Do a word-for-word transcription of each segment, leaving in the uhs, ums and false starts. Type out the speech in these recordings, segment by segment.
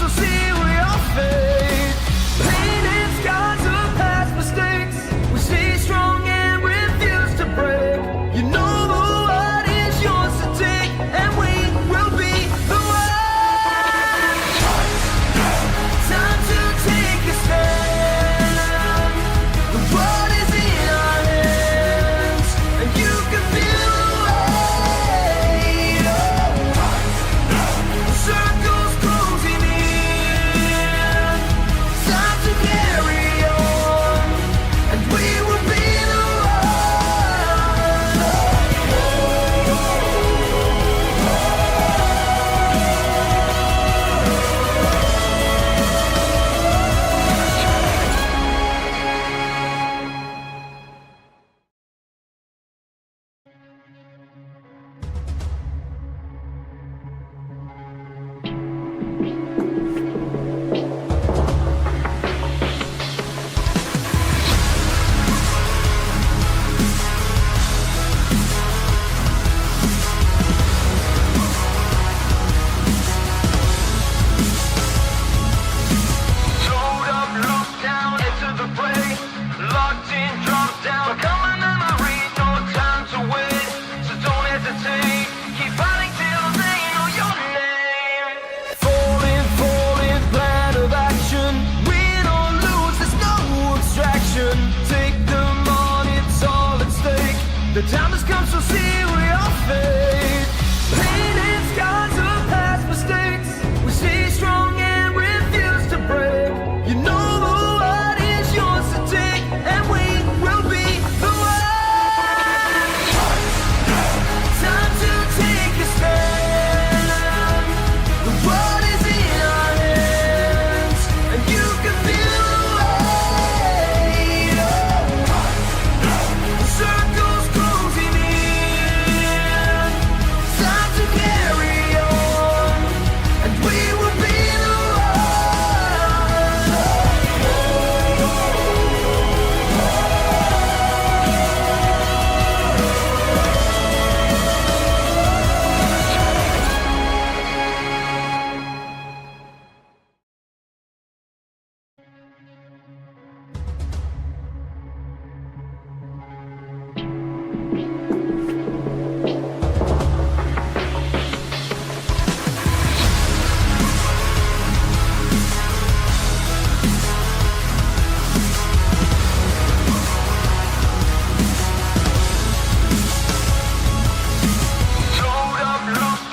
Seal your fate. Painted scars of past mistakes. We stay strong and refuse to break. You know the world is yours to take, and we will be the one. Time to take a stand. The world is in our hands, and you can feel the weight. Oh, circles closing in. Time to carry on, and we will be the one. Down into the fray, locked in, drop down. Coming in my reach, no time to wait, so don't hesitate. Keep fighting till they know your name. Falling, falling, plan of action. Win or lose, there's no abstraction. Take them on, it's all at stake. The time has come, so seal your fate. Painted scars of past mistakes. We stay strong and refuse to break. You know the world is yours to take, and we will be the one. Time to take a stand. The world is in our hands, and you can feel the weight. Oh, circles closing in. Time to carry on, and we will be the one.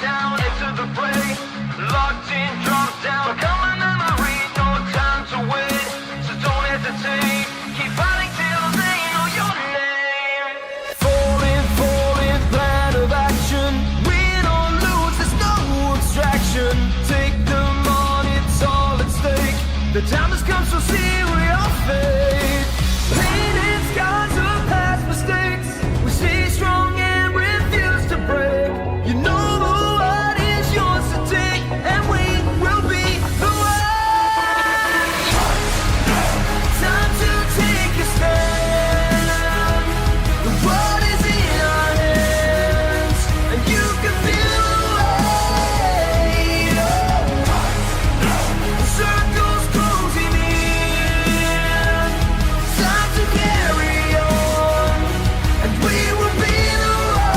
Down into the fray, locked in, drop down. Coming in my reach, no time to wait, so don't hesitate. Keep fighting till they know your name. Falling, falling, plan of action. Win or lose, there's no abstraction. Take them on, it's all at stake. The time has come, so seal your fate. Painted scars of past mistakes. We stay strong and refuse to break. You know the world is yours to take, and we will be the one. Time to take a stand. The world is in our hands, and you can feel the weight. Oh, circles closing in. Time to carry on, and we will be the one.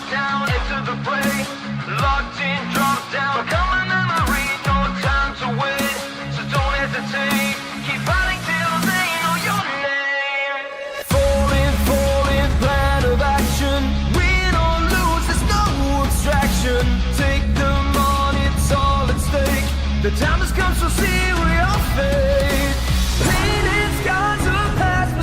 Down into the fray, locked in, drop down. Coming in my reach, no time to wait, so don't hesitate. Keep fighting till they know your name. Falling, falling, plan of action. Win or lose, there's no abstraction. Take them on, it's all at stake. The time has come, so seal your fate. Painted scars of past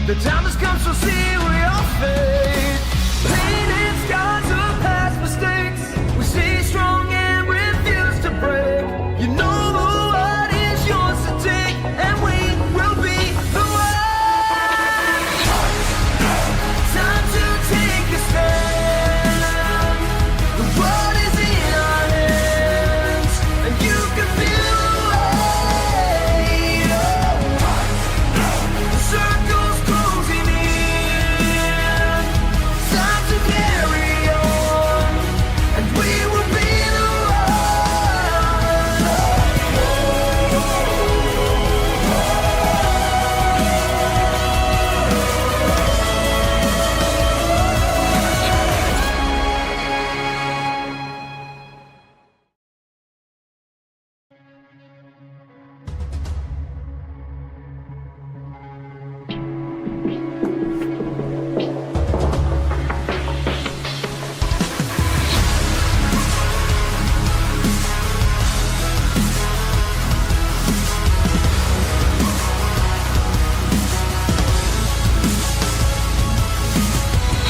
The time has come, so seal your fate. Painted scars of past mistakes. We stay strong and refuse to break. You know the world is yours to take, and we will be the one. Time to take a stand. The world is in our hands, and you can feel the weight. The circle's closing in. Time to carry on, and we will be the one.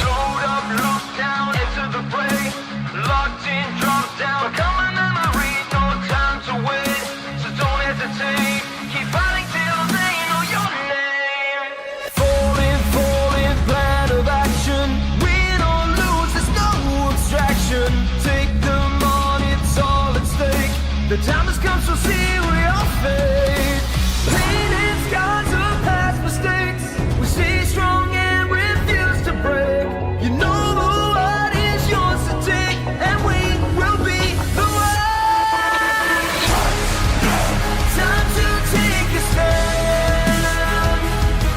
Load up, look down into the fray. Locked in, drop down, become a memory. No time to wait, so don't hesitate. Keep fighting till they know your name. Falling, falling, plan of action. Win or lose, there's no abstraction. Take them on, it's all at stake. The time has come, so seal your fate. Painted scars of past mistakes. We stay strong and refuse to break. You know the world is yours to take, and we will be the one. Time to take a stand.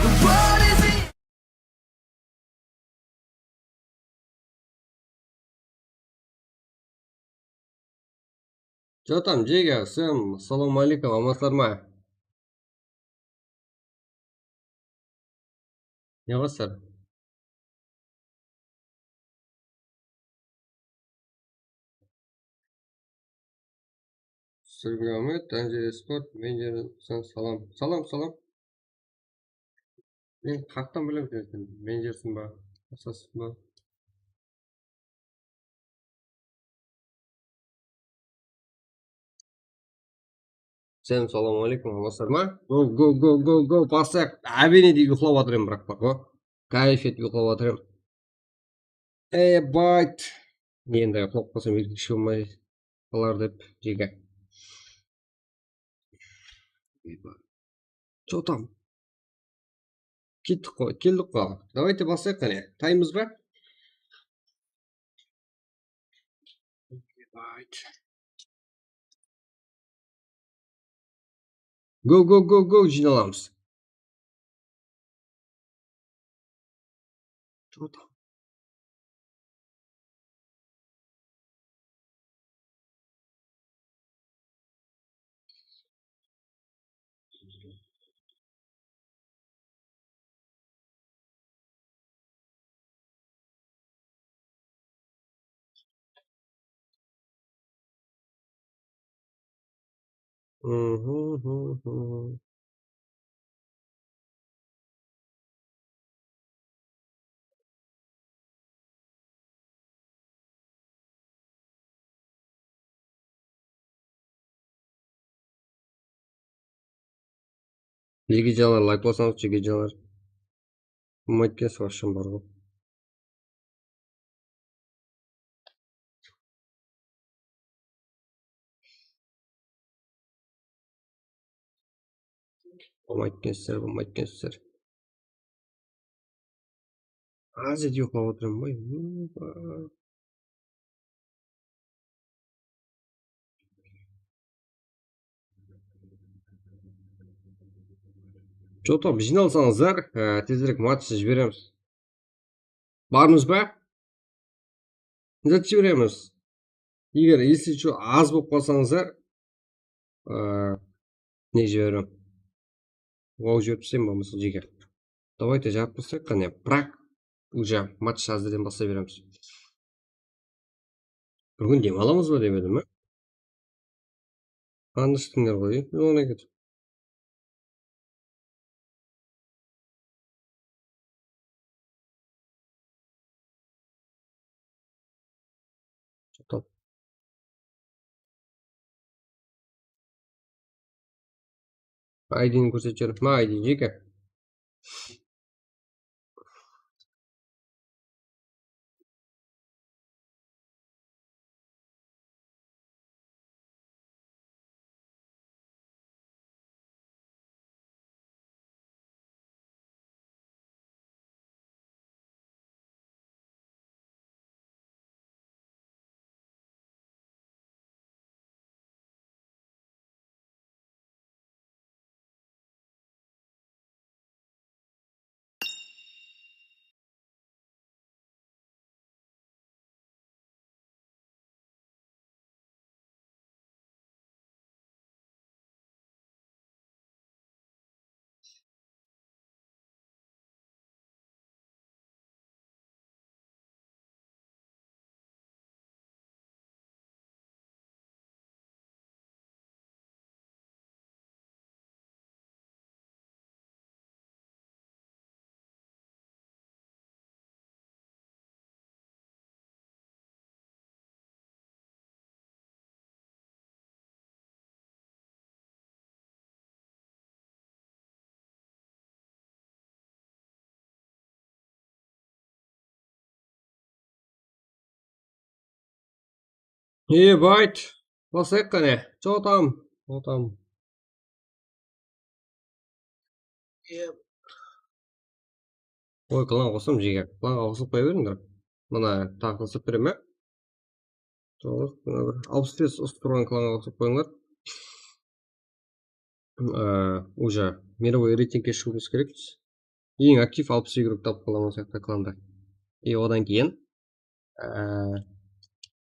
The world is in Чё там, Джига, всем салам алейкум, amansızlar ma? Ne qılasızlar? Sırgılamet, Tanjir Sport, Menjer, sen salam. Salam, salam. Men qayaqtan bilem sen, Menjersiń ba, basqasısıń ba? Sen, salam aleykum, amansızlar ma? Go, go, go, go, go, baslayıq. Ábene dey uyqılap atır em, biraq, baq, o. Káyif etip uyqılap atır em. Ey, bayt. Endi uyqılap qalsam, erkekshi bolmay qalar dep, Jege. Чё там? Kettik qoy, keldik qoy. Давайте baslayıq qáne. Taymız ba? Go, go, go, go, jıynalamız. Чё там? Jigitjanlar, layklasańız, jigitjanlar. Bolmaydı eken, savasshań bar ǵoy. Bolmaydı ekensizler, bolmaydı ekensizler. Aziyada uyıqlap otırman ǵoy. Чё там, jıynalsańızlar, e, tezirek match jiberemiz. Barmız ba? Zat jiberemiz. Eger, если чё, az bolıp qalsańızlar, e, ne jiberem? Wow, jiberip taslayın bolmasa, Jege. Давайте, jarıp taslayıq qáne. Biraq, уже match házirden baslay beremiz. Bir kún dem alamız ba dep edim, á? Anıshtıńlar ǵoy, jolına ketip. Top. I Dni kórsetip júr. Ma I D jeke. Ебать! Baslayıq qáne. Чё там? Что там? Еб-, Oy, klan qosam, jege. Klanǵa qosılıp qoya berińler. Mına, taǵı qosıp beremen. Toǵız, mına bir alpıs bes usı turǵan klanǵa qosılıp qoyıńlar. Ee, уже мировой reytingke shıǵıwımız kerekpiz. Eń aktiv alpıs igrok tapıp qalaman, o sıyaqta klanda. И odan keyin, ee,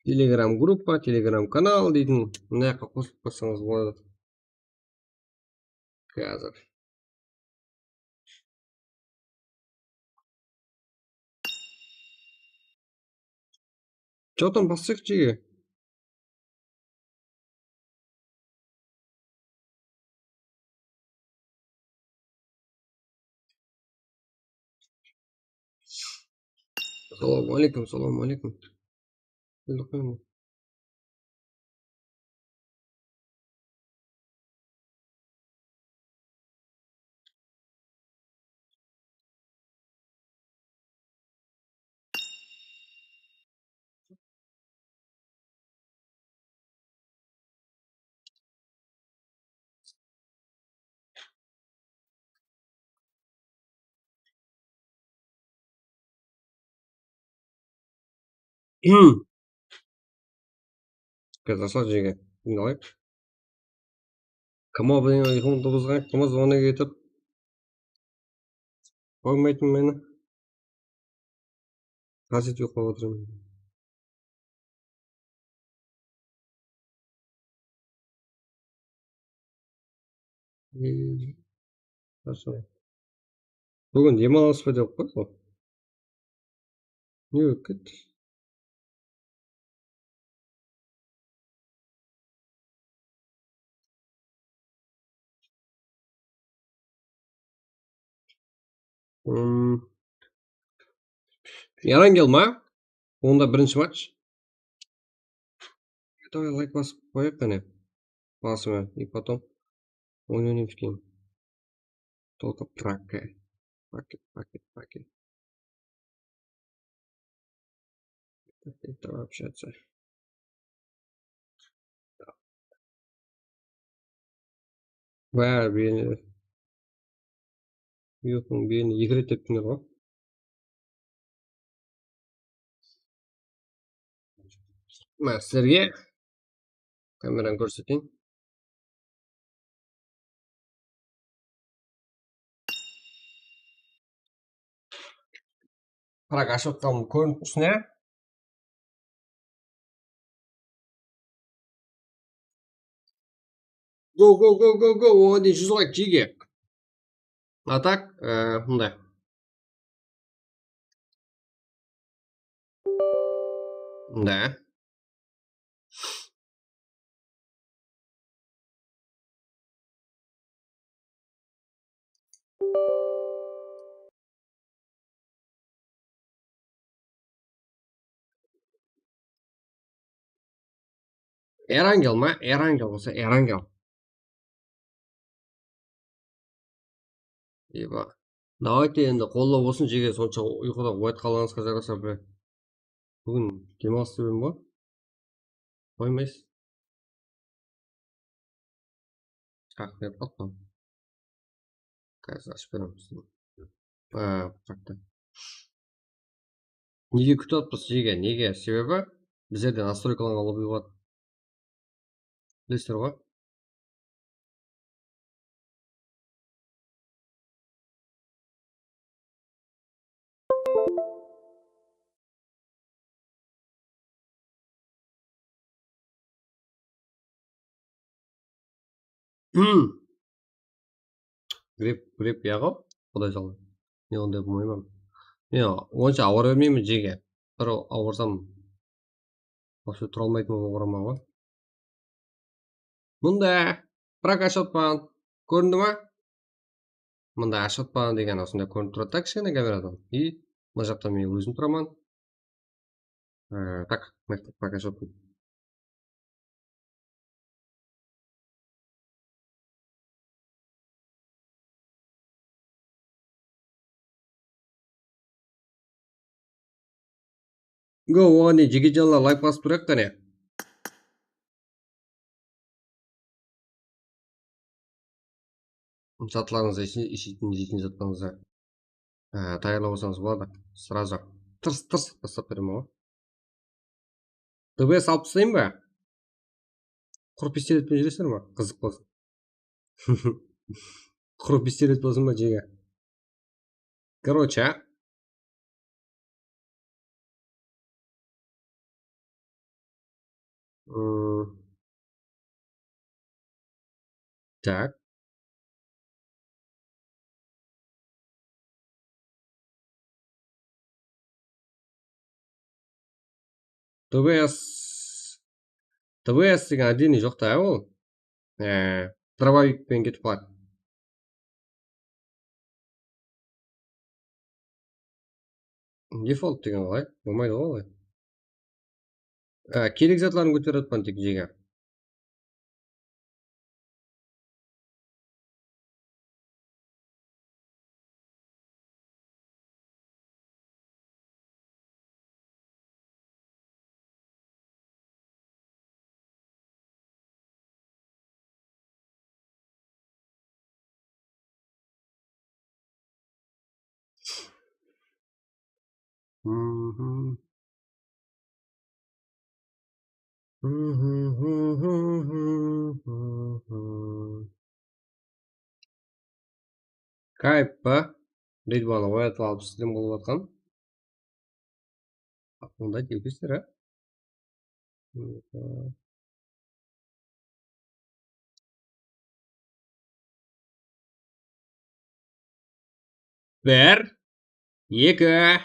Telegram gruppa, Telegram kanal deytin, mına jaqqa qosılıp qoysańız boladı. Házir. Чё там, baslayıq, jege? Assalamu aleykum, assalamu aleykum. Bildim. Kazasal jege. Endi alayıq. Kim o, bilen uyqım qubızǵan, kim o, zvonok etip qoymaytın meni. Házir uyıqlap otırman. Búgin dem alasız ba dep qoy, sol. Ne bolıp ketti? Hmm. Erangel ma? Onda birinshi match. Давай, layk basıp qoyayıq qáne. Basıma, и потом oynayıq keyin. Только пока. Пока, пока, пока. Это вообще-то. Bári beni, uyqıń beni eki ret teptińler ǵoy. Mına sizlerge kameranı kórseteyin. Prag ashıp atqanım kórinip tursin, ya? Go, go, go, go, go. Oǵan deyin júz layk jege. А так, e, mınday. Mınday. Erangel ma? Erangel bolsa Erangel. Eba. Давайте endi qollap bolsın, jege, sonsha uyqıda oyatqanlarıńızǵa jarasa, bir. Búgin dem alıs dep edim ǵoy. Qoymaysız. Shaq berip atpan. Házir ashıp beremiz. Á, bu jaqta. Nege kútip atpız, jege? Nege? Sebebi bizlerde nastroykalanǵan lobby bar. Bilesizler ǵoy. Grip, grip, yaǵıp, Quday saldı. Ne, onday qılmayman. Men onsha awara bermeymen, jege. Bir awırsam, вообще tura almaytın bolıp oqıraman ǵoy. Mında prokashotpan. Kórindi ma? Mında ashotpan degen usınday kórinip turadı da, kishkene kameradan. I mına jaqta men ózim turaman. Á, tak, mına jaqta prokashotpan. Go, oǵan deyin jigitjanlar layk basıp turayıq qáne. Zatlarıńızdı, ishi-, ishiytin, jeytin zatlarıńızdı, á, tayarlap alsańız boladı. Сразу tırs-tırs taslap beremen ǵoy. T B S alıp taslayın ba? Qurı pistolet penen júresizler ma? Qızıq bolsın. Qurı pistolet bolsın ba, jege? Короче. М. Так. T B S, T B S degen отдельный joq ta ol. Ee, дробовик penen ketip qaladı. Default degen qalay? Bolmaydı ǵoy olay. Ee, kerek zatların kóterip atpan tek jege. Kayp pa? Ridvanı oyatıp alıp stream qılıp atqan. Mınday dewkesler, á? Bir, eki,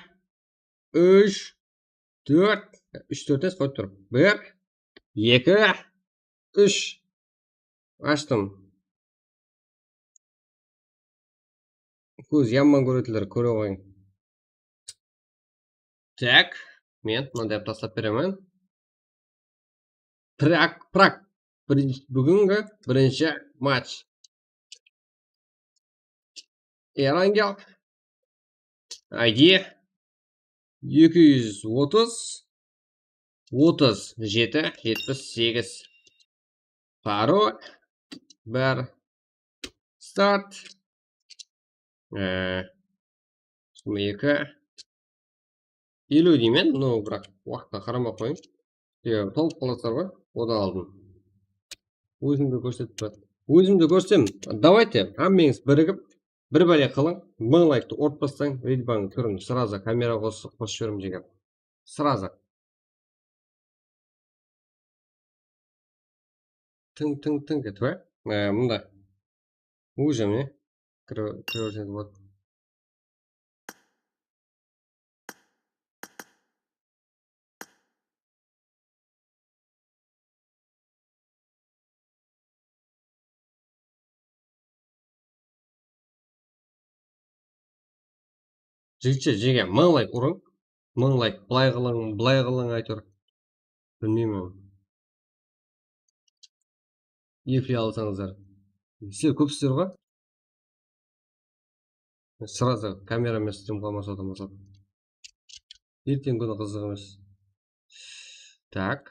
úsh, tórt, úsh, tórt emes, qoyıp tur. Bir, eki, úsh. Ashtım. Kóz yaman kóretinler kóre qoyıń. Tak, men mınday qılıp taslap beremen. Prak, prak. Birinshi, búgingi birinshi match. Erangel. I D eki júz otız, otız jeti, jetpis segiz. Parol. Bir. Start. Ee, jigirma eki. Eliw deymen, no, biraq waqıtqa qaramay-aq qoyıń. Sebebi tawıp qalasızlar ǵoy, odan aldın. Ózimdi kórsetip tur. Ózimdi kórsem, давайте, hámmeńiz birigip, bir bále qılıń, mıń layktı urıp taslań, Ridvanıń túrin сразу kameraǵa qosıp, qosıp jiberemen, jege. Сразу. Tıń, tıń, tıń etip, á? Ee, mında. Уже mine. Kire, kire berseniz boladı. Jigitler, jege, mıń layk urıń. Mıń layk, bılay qılıń, bılay qılıń, áytewir. Bilmeymen. Efir alsańızlar. Sizler kópsizler ǵoy. Srazı kamera menen strim qılmasa da bolsa. Erteń kúni qızıq emes. Tak.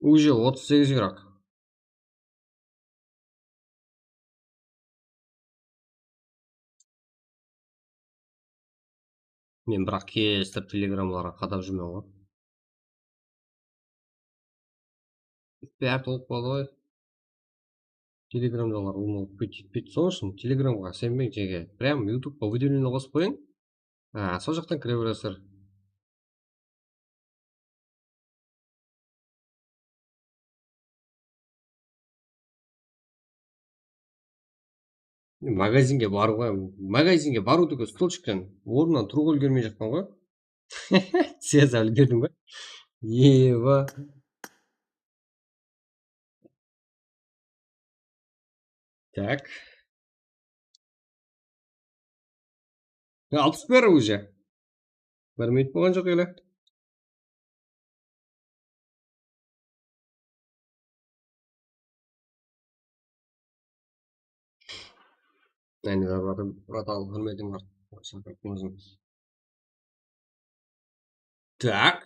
Уже otız segiz игрок. Men biraq kestirip telegramlarǵa qadap júrmen ǵoy. Bári tolıp qaldı ǵoy. Telegramdalar ulıwma ketpeydi. Sonıń ushın telegramǵa isenbeń, jeke. Прям YouTubeqa выделение qosıp qoyıń. Ha, sol jaqtan kire beresizler. Magazinge barıwǵa, magazinge barıw degen stolchikten ornımnan turıwǵa úlgermey jaqpan ǵoy. Seza, úlgerdiń be? Eba. Tak. Ya, alpıs bir уже. Bir minut bolǵan joq ele. Áne, bratım, bratım, húrmetim bar. Shaqırıp ózim. Tak.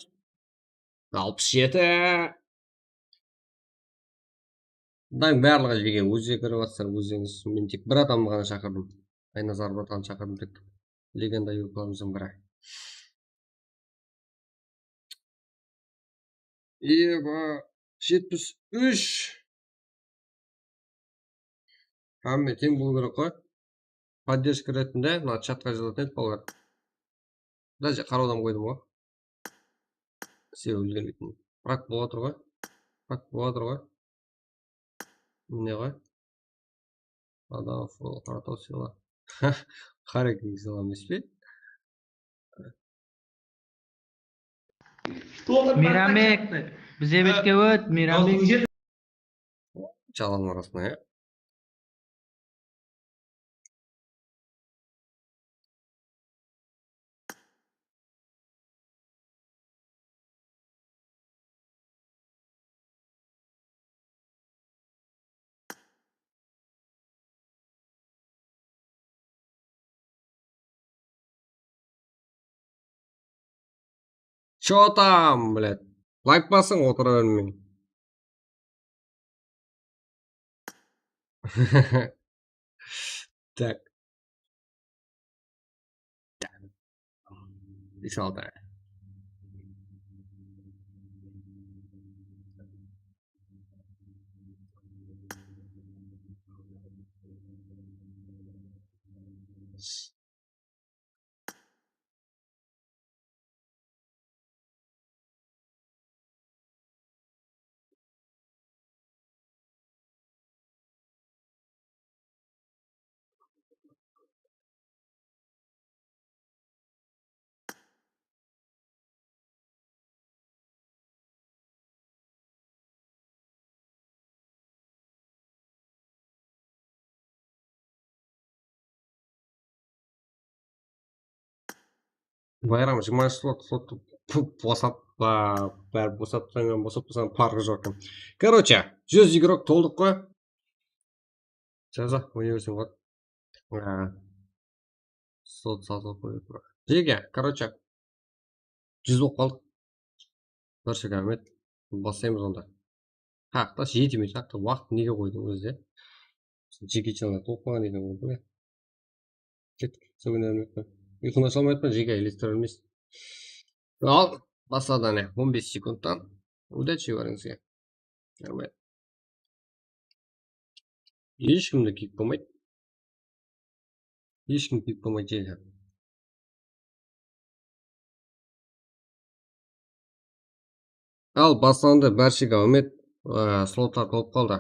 Alpıs jeti. Mınań barlıǵı jeke ózge kirip atsızlar, ózińiz. Men tek bir adamdı ǵana shaqırdım. Aynazar bratandı shaqırdım tek. Legenda yurtlarımızdıń biri. Eba, jetpis úsh. Hámme teń bolıw kerek ǵoy. Поддержка retinde mına chatqa jazatın edi balalar. Даже qarawdan qoydım ǵoy. Sebebi úlgermeytin. Brak bolıp atır ǵoy. Brak bolıp atır ǵoy. Mine ǵoy. Adam fol, qarataw sıyla. Hareketke sıyla emes pe? Miramek, bizebetke ót, Miramek. Jalan arasına, ya. Чё там, блядь? Лайк basıń, otıra bermeń. Так. Так. Úsh altı. Bayram jigirma slot, slot bosatpa, bári bosatsań, bosatpasań parqı joq eken. Короче, júz игрок toldıq ǵoy. Jaza, oynay berseń boladı. Ha. Slot sazlap qoyıp. Jeke, короче, júz bolıp qaldıq. Barshege ráhmet. Baslaymız onda. Haqta jeti minut haqta waqıt nege qoydıń ózi? Jeke channel tolıp qalǵan eken ol, bile. Kettik. Sógin bermekpe. Uyqını asha almayatpan, jeke, ilestire bilmeysiz. Al, basladı, áne, on bes sekundtan. Udachi barińizge. Raxmet. Hesh kimdi kiyip bolmaydı. Hesh kim kiyip bolmaydı, jeke. Al, baslandı, bárshege áwmet, ı, slotlar tolıp qaldı.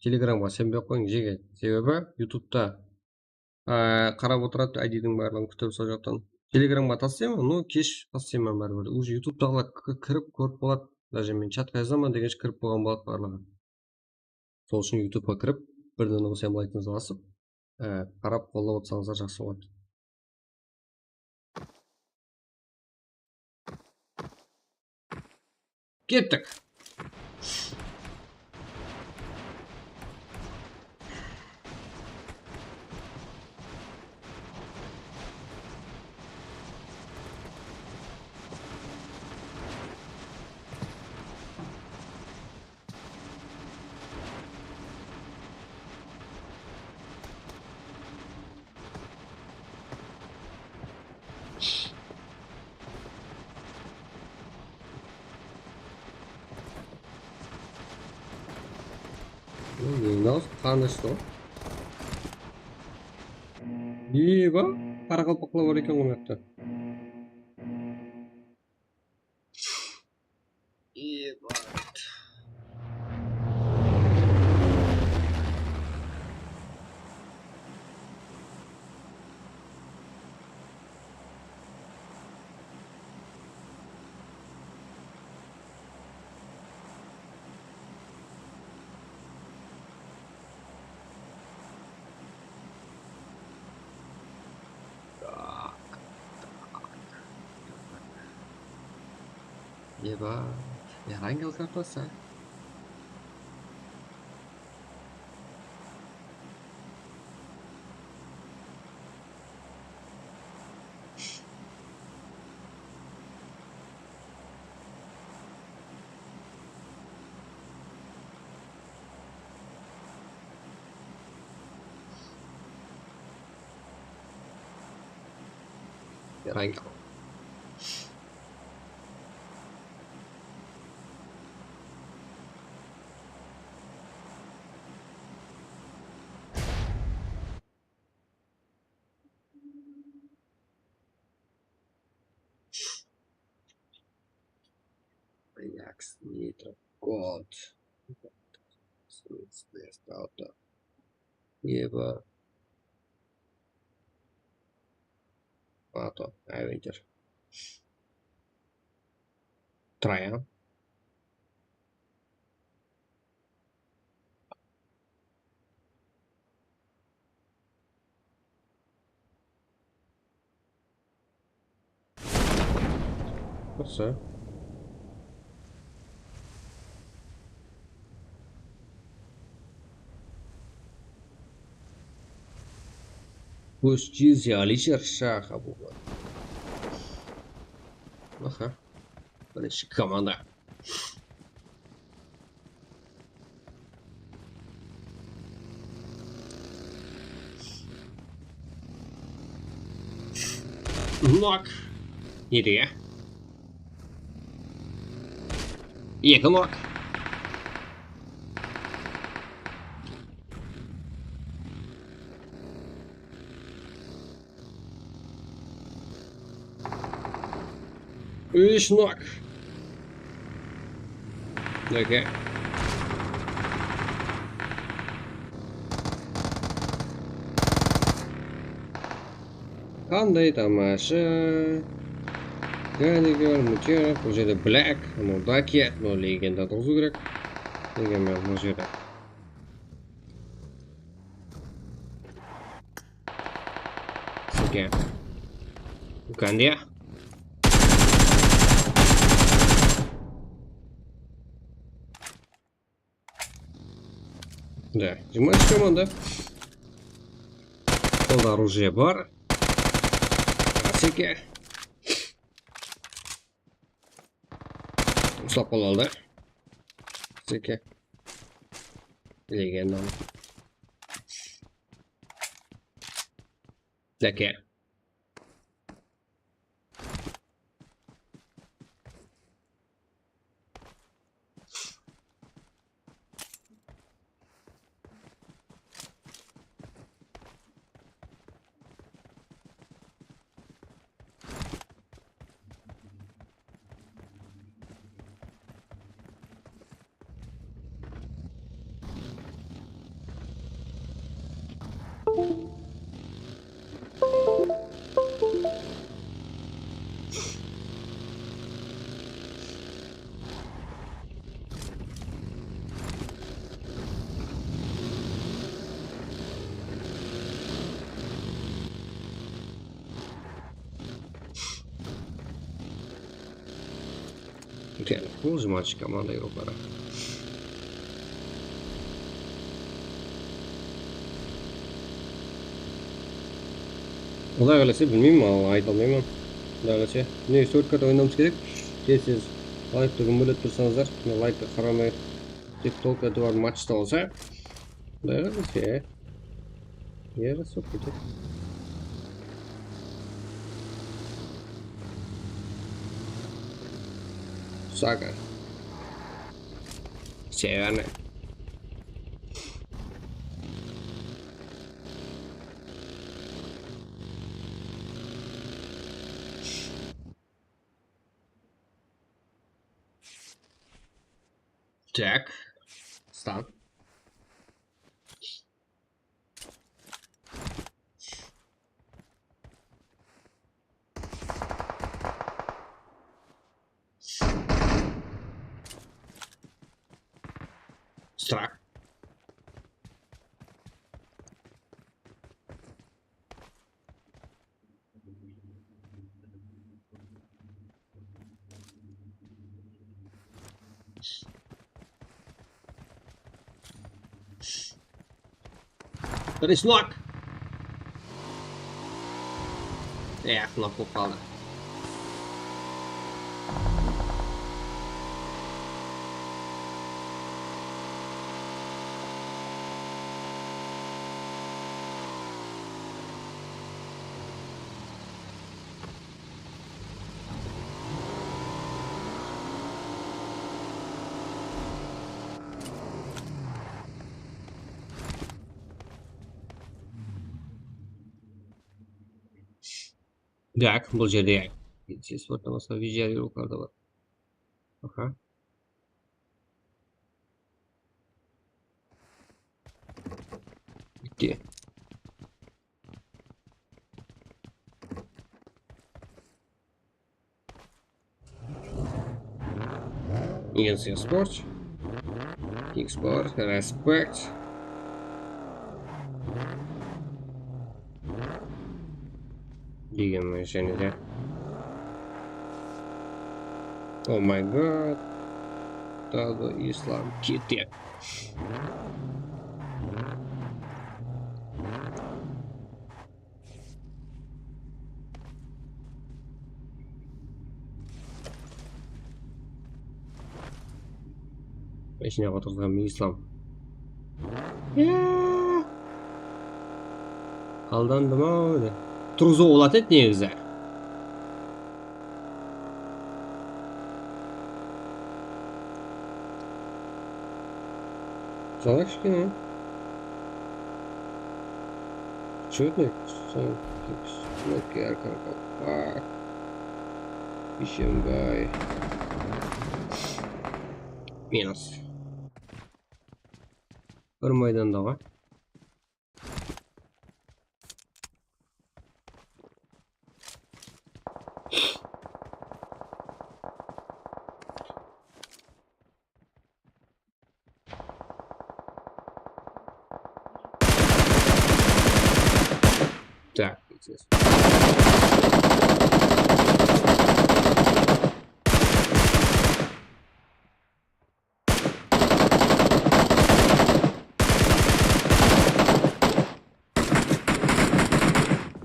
Telegramǵa isenbey-aq qoyıń, jeke. Sebebi YouTubeta, ı, qarap otıradı, I Ddiń barlıǵın kútip sol jaqtan. Telegramǵa taslayman, no, kesh taslayman báribir. Uje YouTubetaǵılar k-, kirip kórip boladı. Daje men chatqa jazaman degenshe kirip bolǵan boladı barlıǵı. Sol ushın YouTubea kirip, birden uǵıp, sen layktın basıp, e, qarap, qollap otsańızlar jaqsı boladı. Kettik. Neńde qanıshlı? Eba, qaraqalpaqlar bar eken ǵoy mına jaqta. Ебать. Так. Eba, yarangı kartası. Yarayın. Ajax, Nitro, Gold. Smith, Smith, Auto. Eba. Auto, Avenger. Trajan. Jaqsı. Óz jezi Alisher Shaxa bolǵan. Aha. Birinshi komanda. Nok. Nede ya? Eki nok. Úsh nok. Okey. Qanday tamashı. Ganiger, Muterov, bul jerde Black, mınaw Dakiet, mınaw legenda turǵızıw kerek. Degen men bul jerde. Suke. Ukandiya. Da, jigirma úsh komanda. Qolda оружие bar. Suke. Uslap qala aldı. Suke. Legenda. Jake. Real, bul jumachı komanda yoqları. Quday qálese, bilmeymen, al, ayta almayman. Quday qálese. Mine, úsh tórt karta oynawımız kerek. Tez-tez layktı gúmbirlep tursańızlar. Mine, layktı qaramay, tek только e'tibar matchta bolsa. Quday qálese. Yaratıp ketedi. Saga. Seveni. Tak. Stan. Strah. Birinshi nok. Eh, nok bolıp qaldı. Tak, bul jerde ses ortamasına vijyar yoqlarda bar. Aha. Bitti. Yes, yes, sport. Kick sport, respect. Degen jáne de. Oh my god. Tadı Islam kete. Ishine qotırǵan Islam. Ya. Aldandım-aw, de. Turǵızıwǵa boladı edi negizi. Jala kishkene. Чё ты? Сон, сон, Bishembay. Minus. Bir maydanda ǵoy. Так, интересно.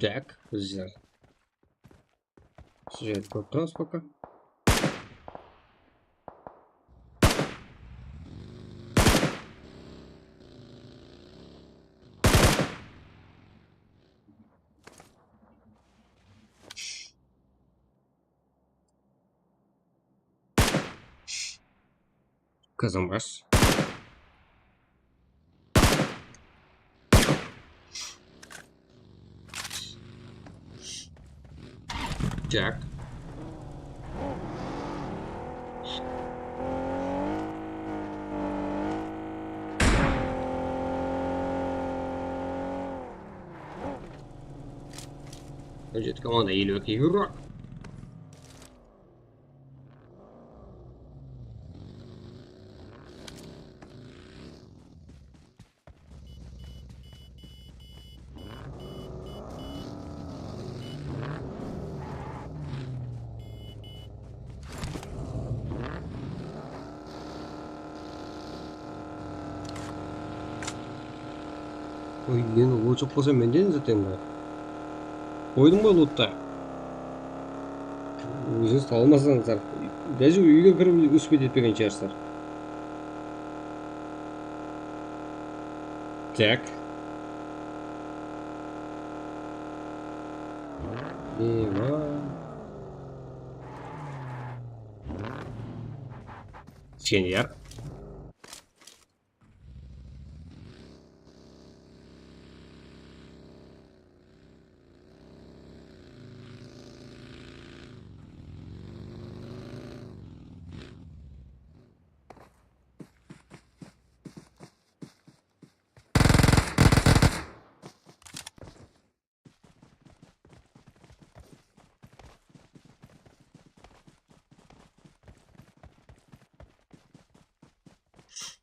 Так, bizler. Sujeti kóp turasız пока. Kazanbas. Jack. On jeti komanda, eliw eki yuro. Oy, endi lochok bolsa menden zaten da. Qoydım ǵoy loottı. Ózińiz taba almasańızlar. Даже úyge kirip úspet etpegen shıǵarsızlar. Tak. Ema. Senior.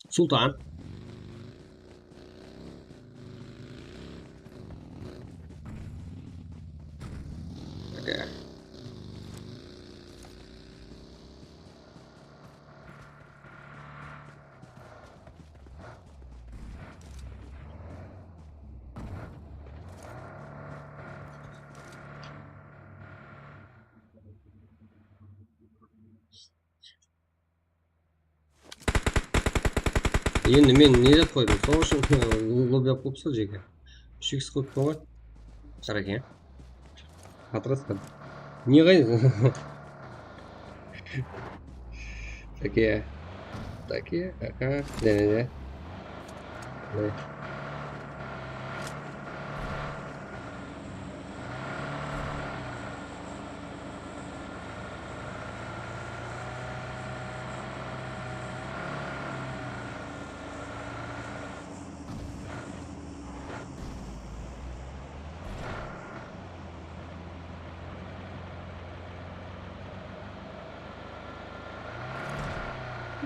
Sultan. Oke. Endi men ne dep qoydım? Sol ushın lobby alıp qoyıpsız jeke. Úsh iks qoyıppan ǵoy. Qarakeń. Patrasqa. Ne ǵay? Take. Take, aka, jáne de. Mine.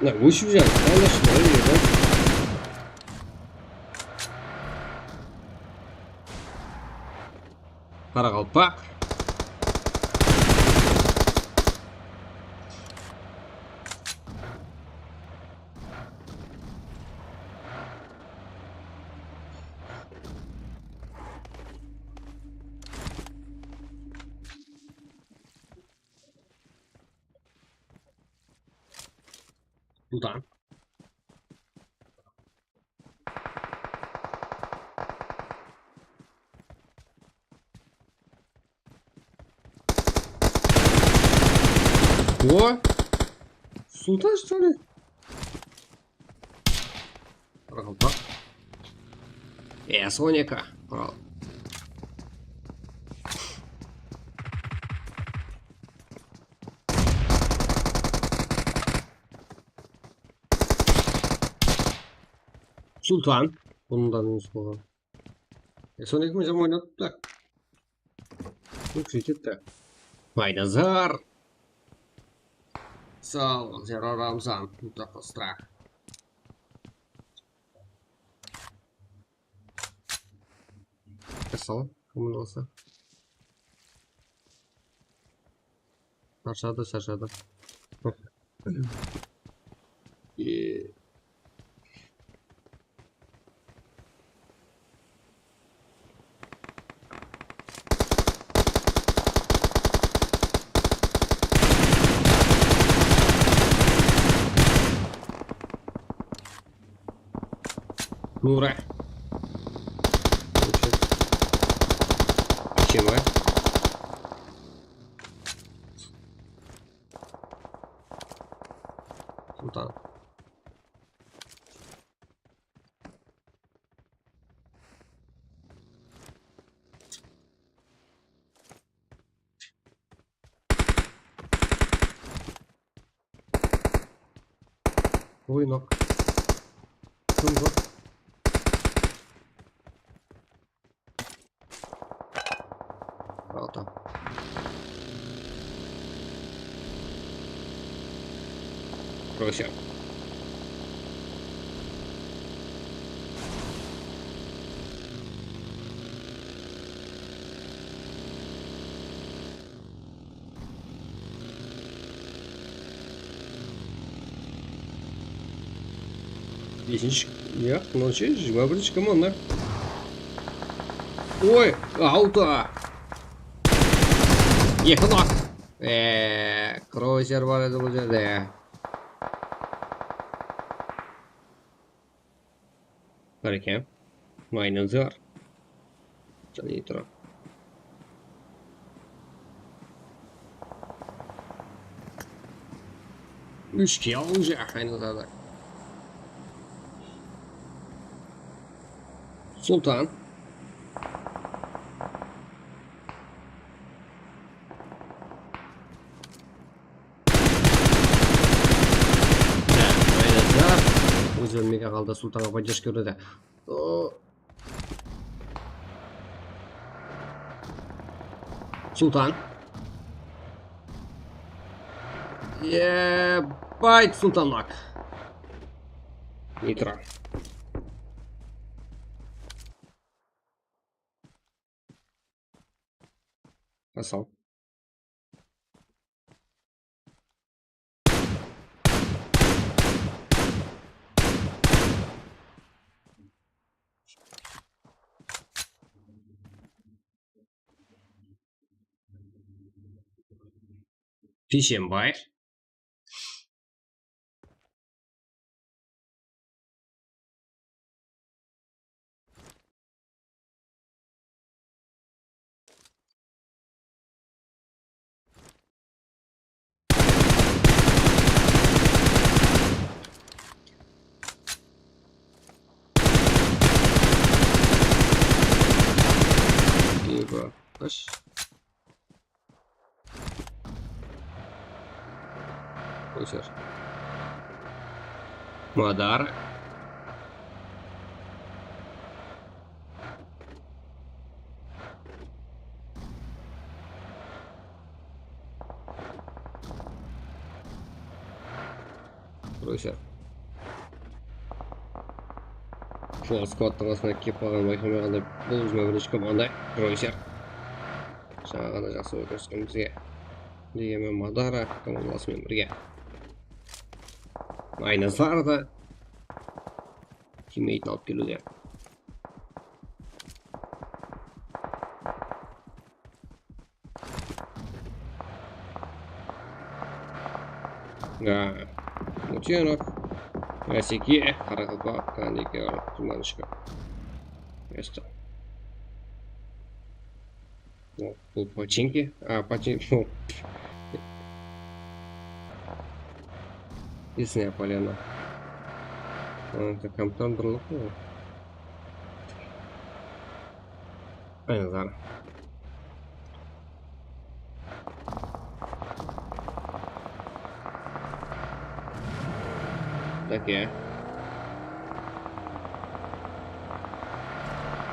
Mına, óship jatır, paylaşma, ey, ey. Qaraqalpaq. Sultan. O! Sultan, что ли? Qaraqalpaq. E, Sonika. Al. Sultan. Bundan emes bolǵan. E, Sonik men jaman oynadıptı. Kóp jetedi. Baynazar. Sağ ol, Zero Ramzan. Mutlaqo strah. Jassaw, kómil bolsa. Sharshadı, sharshadı. E. Nura. Чем, а? Sultan. Oynak. Kim bu? Altı. Короче. Besinshi, ya, mınaw ше, jigirma birinshi kim onda? Oy, auto! Eki nok. Eee, krosser bar edi bul jerde. Bar eken. Maynezi bar. Jana tura. Úsh kill уже aynalada. Sultan. Ózi ólmege qaldı, Sultanǵa podderjka beredi. O. Sultan. Eee, bayt, Sultan bak. Nitro. Asal. Pishenbay. Eba, ash. Qoyshar. Madar. Qoyshar. Sol skvadtıń qasına kelip qalǵanın bayqamay qaldı. Bul jigirma birinshi komanda. Qoyshar. Jańa ǵana jaqsı oyn kórsetken bizge. Degenmen Madara komandası menen birge. Aynazar da timmeyitin alıp keliwde. Ha, Mutenov, Aseke, Qaraqalpaq, Kandike, Qurmanıshka. Место. Bul Pochinki. A, Pochinki. Лесная поляна. Aa, kamptan birlik ǵoy. Aynazar. Dake.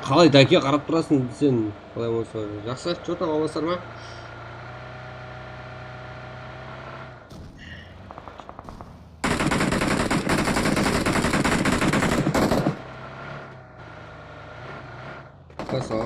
Qalay Dake qarap turasıń sen? Qalay bolsa, jaqsı, что там, amasar ma? Qasa.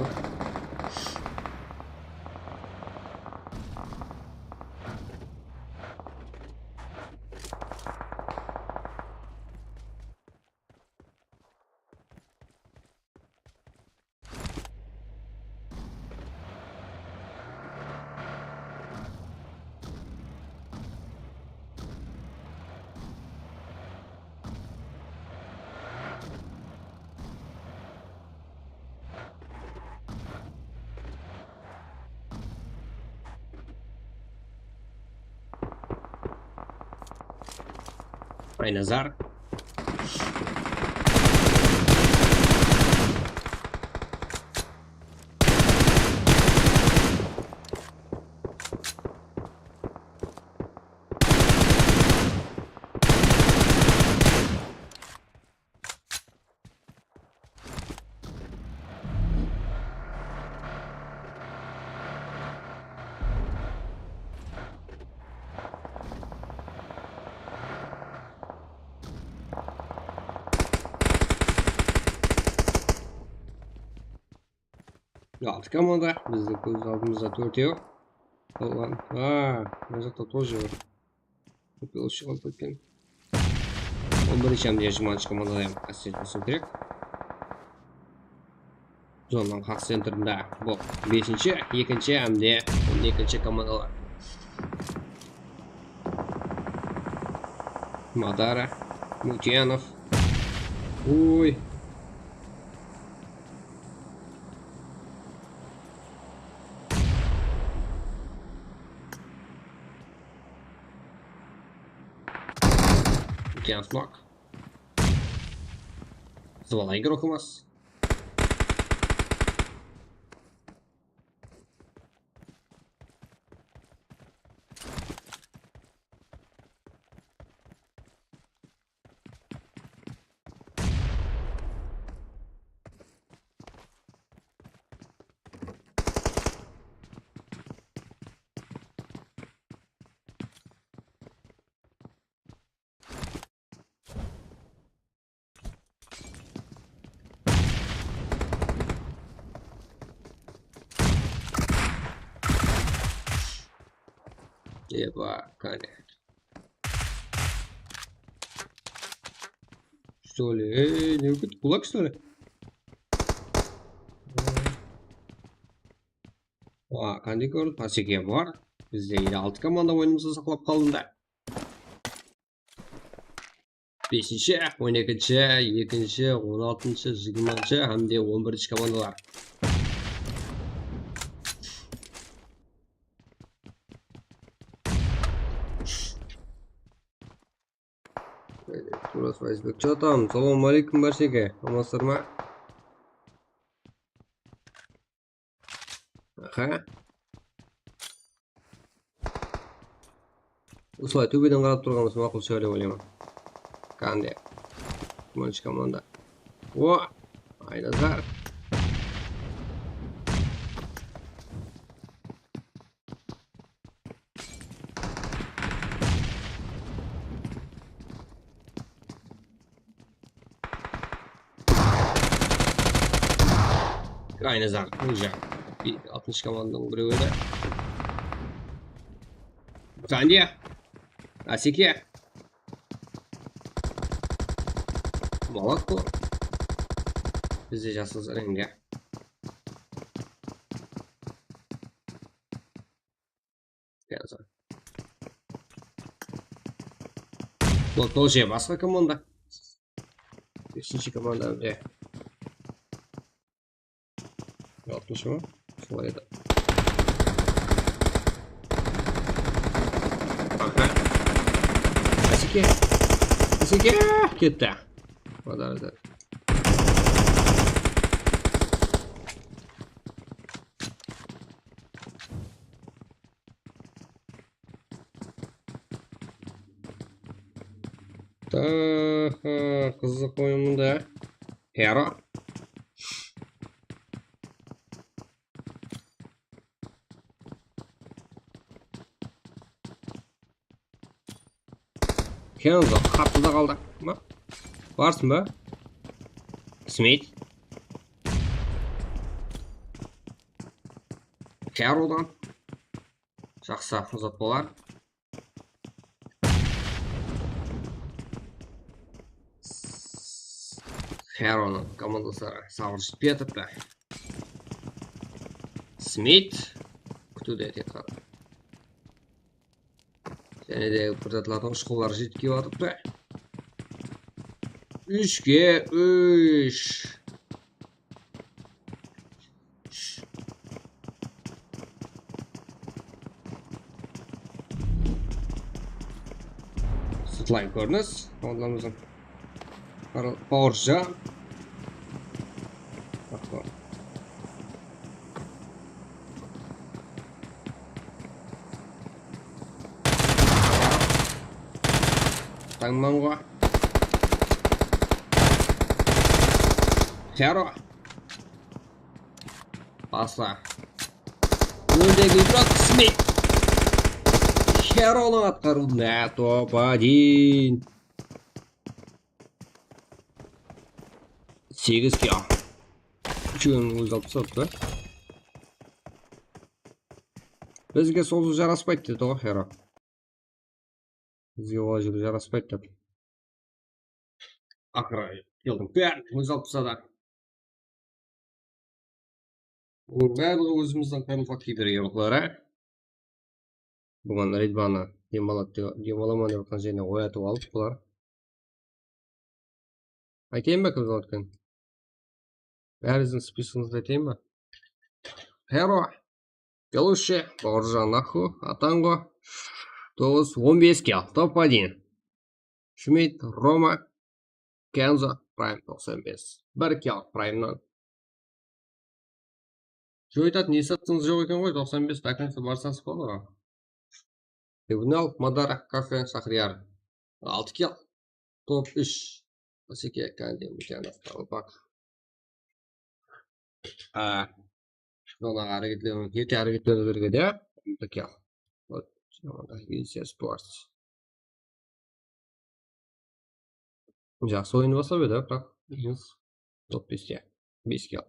Aynazar. Altı komanda, bizde kóz aldımızda tórtew. Ulan, a, mına jaqta тоже bar. Kópe ushıp alıp ketken. On birinshi hámde jigirmanshı komandada hám qassiyet qosıw kerek. Zonanıń haq centrinde bul besinshi, ekinshi hámde on ekinshi komandalar. Madara, Mutyanov. Oy. Mutyanov nok. Qızı bala igorok emas. Epa, qáne. Что ли? Ey, ne kútip, kulak, что ли? Aa, qanday kórdi? Paseke bar. Bizde ele altı komanda oyınımızdı saqlap qaldı da. Besinshi, on ekinshi, ekinshi, on altınshı, jigirmanshı hám de on birinshi komandalar. Turas Fayzbek, что там? Salawma aleykum, bársheńe. Amansızlar ma? Aha. Usılay tóbeden qarap turǵanımız maqul shıǵar dep oylayman. Qáne. Jigirmanshı komanda. O! Aynazar. Aynazar, ózi. Bir altınshı komandanıń birewi edi. Qáne. Aseke. Молодцы. Bizde jasıl renge. Gel sen. Bul тоже basqa komanda. Besinshi komanda, mine. Altınshı ma? Solay edi. Aha. Aseke. Aseke! Ketti. Madar, madar. Taha, qızıq oyın bunda. Hero. Kenzo, qattı da qaldı. Ma? Barsın ba? Smeyt. Herodan. Jaqsı, uzat bolar. Heronıń komandasları sabır jetpey atırıptı. Smeyt kútiwde tek qaldı. Jáne de bir zatlardıń ushqınları jetip kelip atırıptı. Úshke úsh. Sırtlayın kórinis. Ondan bizden Power jan. Tańman ǵo. Hero. Basla. Óndegi Ibrat Smeyt. Heronıń atqarıwında top один. Segiz kill. Úshewin ózi alıp tasladı. Bizge sozıw jaraspaydı dedi ǵoy Hero. Bizge olay jaraspaydı dep. Aqırı keldim. Bárin ózi alıp tasladı. Bunıń barlıǵı ózimizdiń qırmızı kiydirgen ruwxları. Buǵan Redbanı dem aladı, dem alaman dep atqan jerine oyatıp alıp bular. Aytayın ba, kim zat eken? Bárińizdiń spisogıńızdı aytayın ba? Hero, Belushi, Bauırjan Akhu, Atango, toǵız, on bes kill, top один. Schmidt, Roma, Kenzo, Prime toqsan bes. Bir kill Prime'nan. Joytat, ne sattıńız joq eken ǵoy, toqsan bes, до конца barsańız boladı ǵoy. Tribunal, Madara, Kafe, Shaxriyar. Altı kill. Top úsh. Baseke, Kandi, Mutyanov, Qaraqalpaq. A, zonaǵa háreketlew, erte háreketlew kerek edi, ya. Altı kill. Вот, Ilsiya Sports. Jaqsı oyın baslap edi, biraq top beste. Bes kill.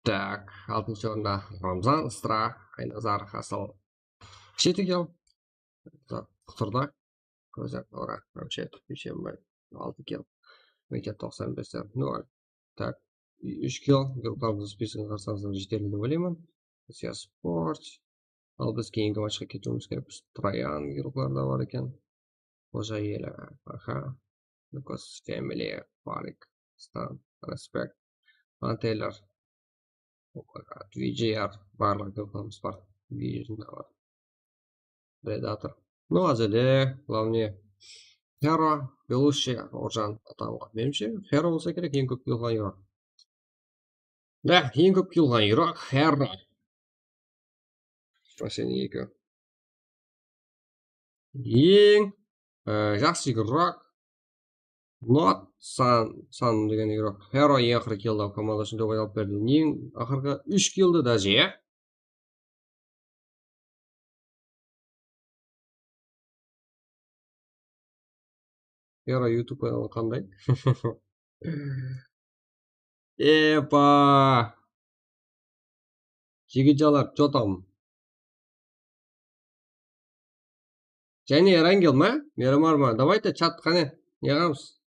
Tak, altınshı orında Ramzan, Istra, Aynazar, Hasıl. Jeti kill. Qutırda. Kózak, Ora, Ramshet, Dushenbe, altı kill. Mekte toqsan bes, nol. Tak, úsh kill, gruptamızdıń spisogın qarsańızlar jeterli dep oylayman. Rusiya Sport. Al biz keyingi matchqa ketiwimiz kerekpiz. Troyan gruplarda bar eken. Xoja eli, aha. Lucas Family, Farik, Stan, Respect, Anteler, V J R, barlıq gruptamız bar. Vision da bar. Predator. Ну, azile, главное, Hero, Belushi, Orjan, Atango. Menimshe, Hero bolsa kerek, eń kóp kill qılǵan игрок. Da, eń kóp kill qılǵan игрок, Hero. Последний eki. Eń, e, jaqsı игрок. Not, san, san degen игрок. Hero eń aqırǵı killdi komanda ushın dep aytıp berdi. Eń aqırǵı úsh killdi даже, ya. Hero YouTube kanalı qanday? Epa! Jigitjalar, что там? Jáne Erangel ma? Miramar ma? Давайте, chat qáne. Ne qılamız?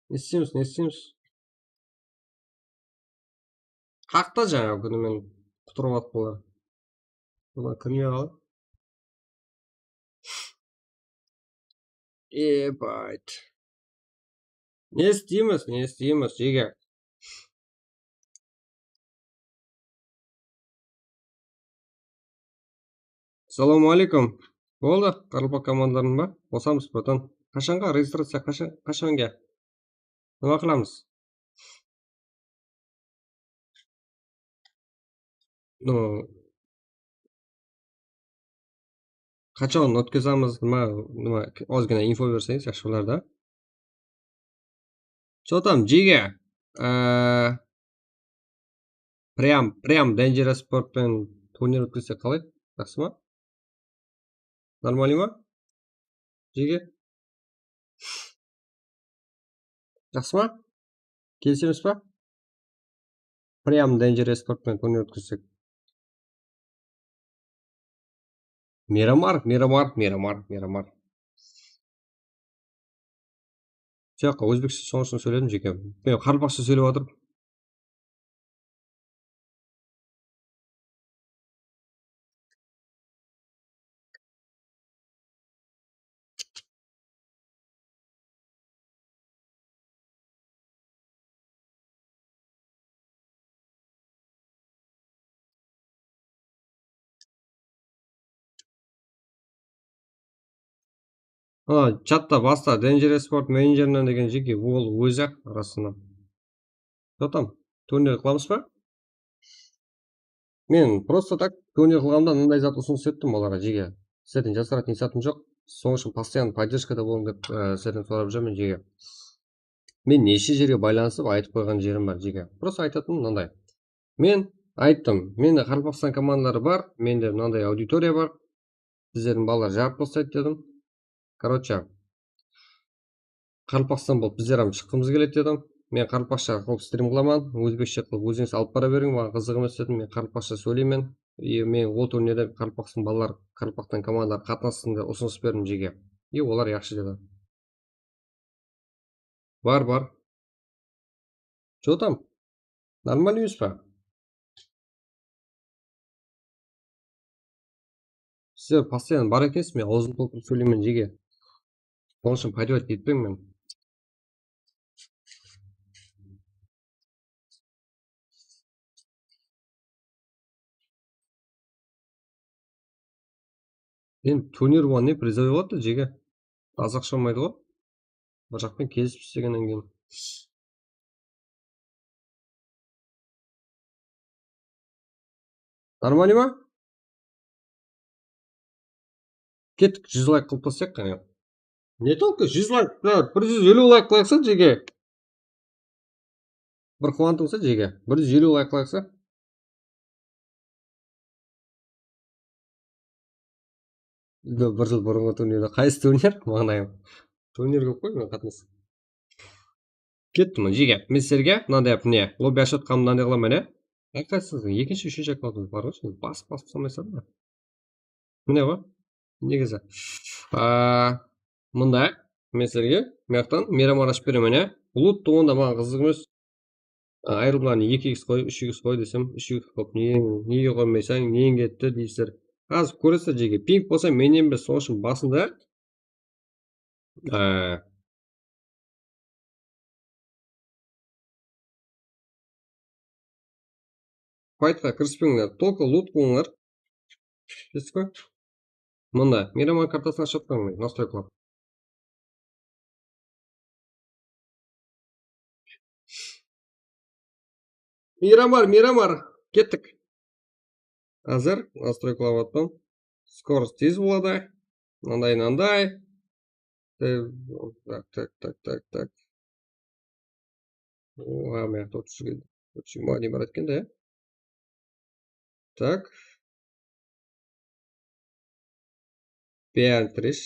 Ne isteymiz, ne isteymiz? Qaqta jańa kúni men qutırıp atqanlar. Buna kirmey qaldı. Ebayt. Ne isteymiz, ne isteymiz, jege? Salawma aleykum. Boldı, qaraqalpaq komandaların ba? Qosamız, bratan. Qashanǵa registraciya, qashan, qashanga? Nima qılamız? No. Qachon ótkizemiz? Nima, nima, ozgina info berseńiz, yaqshı bolar da. Что там, jege? Ee, прям, прям Dangerous Sport penen turnir ótkizsek qalay? Jaqsı ma? Нормально ma? Jege? Jaqsı ma? Kelisemiz ba? Прям Dangerous Sport penen turnir ótkizsek. Miramar, Miramar, Miramar, Miramar. Sol jaqqa ózbekshe, sonıń ushın sóyledim, jeke. Men qaraqalpaqsha sóylep atırıp. Ana, chatta basta Dangerous Sport menejerinen degen jeke, ol ózi-aq, rasına. Что там, turnir qılamız ba? Men просто так turnir qılǵanda mınday zat usınıs ettim olarǵa, jege. Sizlerden jasaratın esabım joq. Sonıń ushın постоянно поддержкада bolıń dep, e, sizlerden sorap júrmen, jege. Men neshe jerge baylanısıp aytıp qoyǵan jerim bar, jege. Просто aytatınım mınanday. Men ayttım, mende Qaraqalpaqstan komandaları bar, mende mınanday auditoriya bar. Sizlerdiń balalar jarıp taslaydı dedim. Короче, Qaraqalpaqstan bolıp bizler hám shıqqımız keledi dedim. Men qaraqalpaqsha qılıp strim qılaman, ózbekshe qılıp ózińiz alıp bara beriń, maǵan qızıq emes dedim. Men qaraqalpaqsha sóyleymen. E, men ol turnirde Qaraqalpaqstan balalar, Qaraqalpaqtan komandalar qatnassın dep usınıs berdim Jege. E, olar yaqshı dedi. Bar, bar. Что там? Нормально emes pa? Sizler постоянно bar ekensiz, men awzım toltırıp sóyleymen Jege. Sonıń ushın поддержать etpeń men. Endi turnir bolǵan ne, призовой boladı da, Jege. Az aqsha almaydı ǵoy. Bir jaqpen kelisip islegennen keyin. Нормально ma? Kettik, júz layk qılıp taslayıq qáne. Не только júz layk, bir júz eliw layk qılayıqsa, Jege. Bir quwantıńsa, Jege. Bir júz eliw layk qılayıqsa. Bir jıl burınǵı turnirde. Qaysı turnir? Mańlayım. Turnir kóp qoy, men qatnas. Kettim, Jege. Men sizlerge mınaday, mine, lobby ashıp atqanımdı mınaday qılaman, mine. Ayqaysızdıń ekinshi, úshinshi akkauntımız bar ǵoy, basıp, basıp salmaysızlar ma? Mine ǵoy. Negizi. Aa, mında men sizlerge mıyaqtan Miramar ashıp beremen, ya. Lut tuwında maǵan qızıq emes. A, ayırımlarına eki iks qoy, úsh iks qoy desem, úsh iks qoyıp, ne, nege qoymaysań, neń ketti deysizler. Házir kóresizler, Jege, ping bolsa mennen bir, sonıń ushın basında, a, faytqa kirispeńler, только lut qılıńlar. Bilesiz ba? Mında Miramar kartasına shıqpań, nastroykalar. Miramar, Miramar, kettik. Házir nastroykalap atpam. Skorost tez boladı. Mınanday, mınanday. E, tak, tak, tak, tak, tak. Oha, mıyaqta otız úsh keldi. Otız úsh maǵan bar etken de, ya. Tak. Beartrish.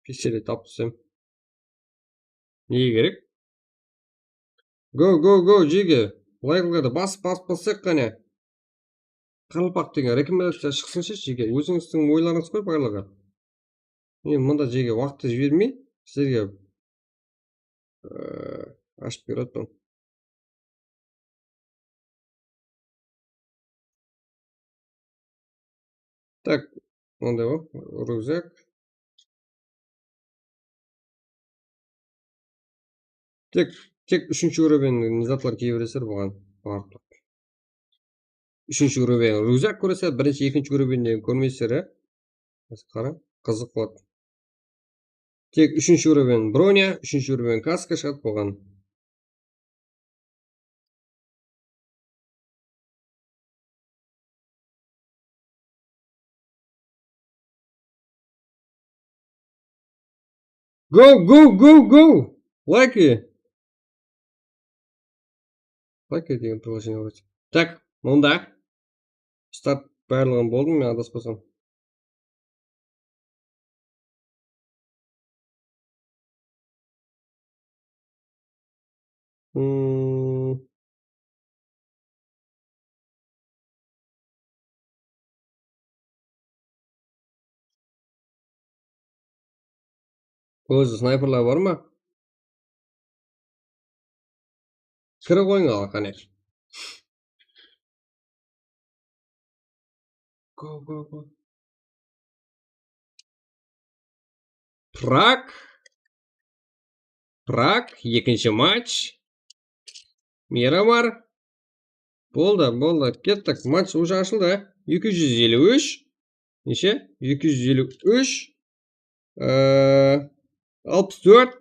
Pistolet tapsam. Nege kerek? Go, go, go, Jege. Laykladı basıp, basıp, basıp, qáne. Qaraqalpaq degen rekomendaciya shıqsınshı, Jege. Ózińizdiń oylarıńız qoy, baylıǵı. Men mında, Jege, waqıttı jibermey, sizlerge, e, ashıp berip atırman. Tak, mınday ǵoy, ryukzak. Tek, tek úshinshi úrovenyniń zatlar kiye beresizler buǵan. Barıp tur. Úshinshi úrovenyniń ryukzak kóresizler, birinshi, ekinshi úrovenyni kórmeysizler, ya. Qarań, qızıq boladı. Tek úshinshi úrovenyniń bronya, úshinshi úrovenyniń kaska shıǵadı buǵan. Go, go, go, go! Lucky! Lucky degen приложение bar. Tak, onda. Start, barlıǵın boldım, men adaspasam. Hmm. Ózi snayperler bar ma? Kirip qoyıń al, qáne. Go, go, go. Prag. Prag, ekinshi match. Miramar. Boldı, boldı. Kettik. Match уже ashıldı. Eki júz eliw úsh. Neshe? Eki júz eliw úsh. Ee, alpıs tórt.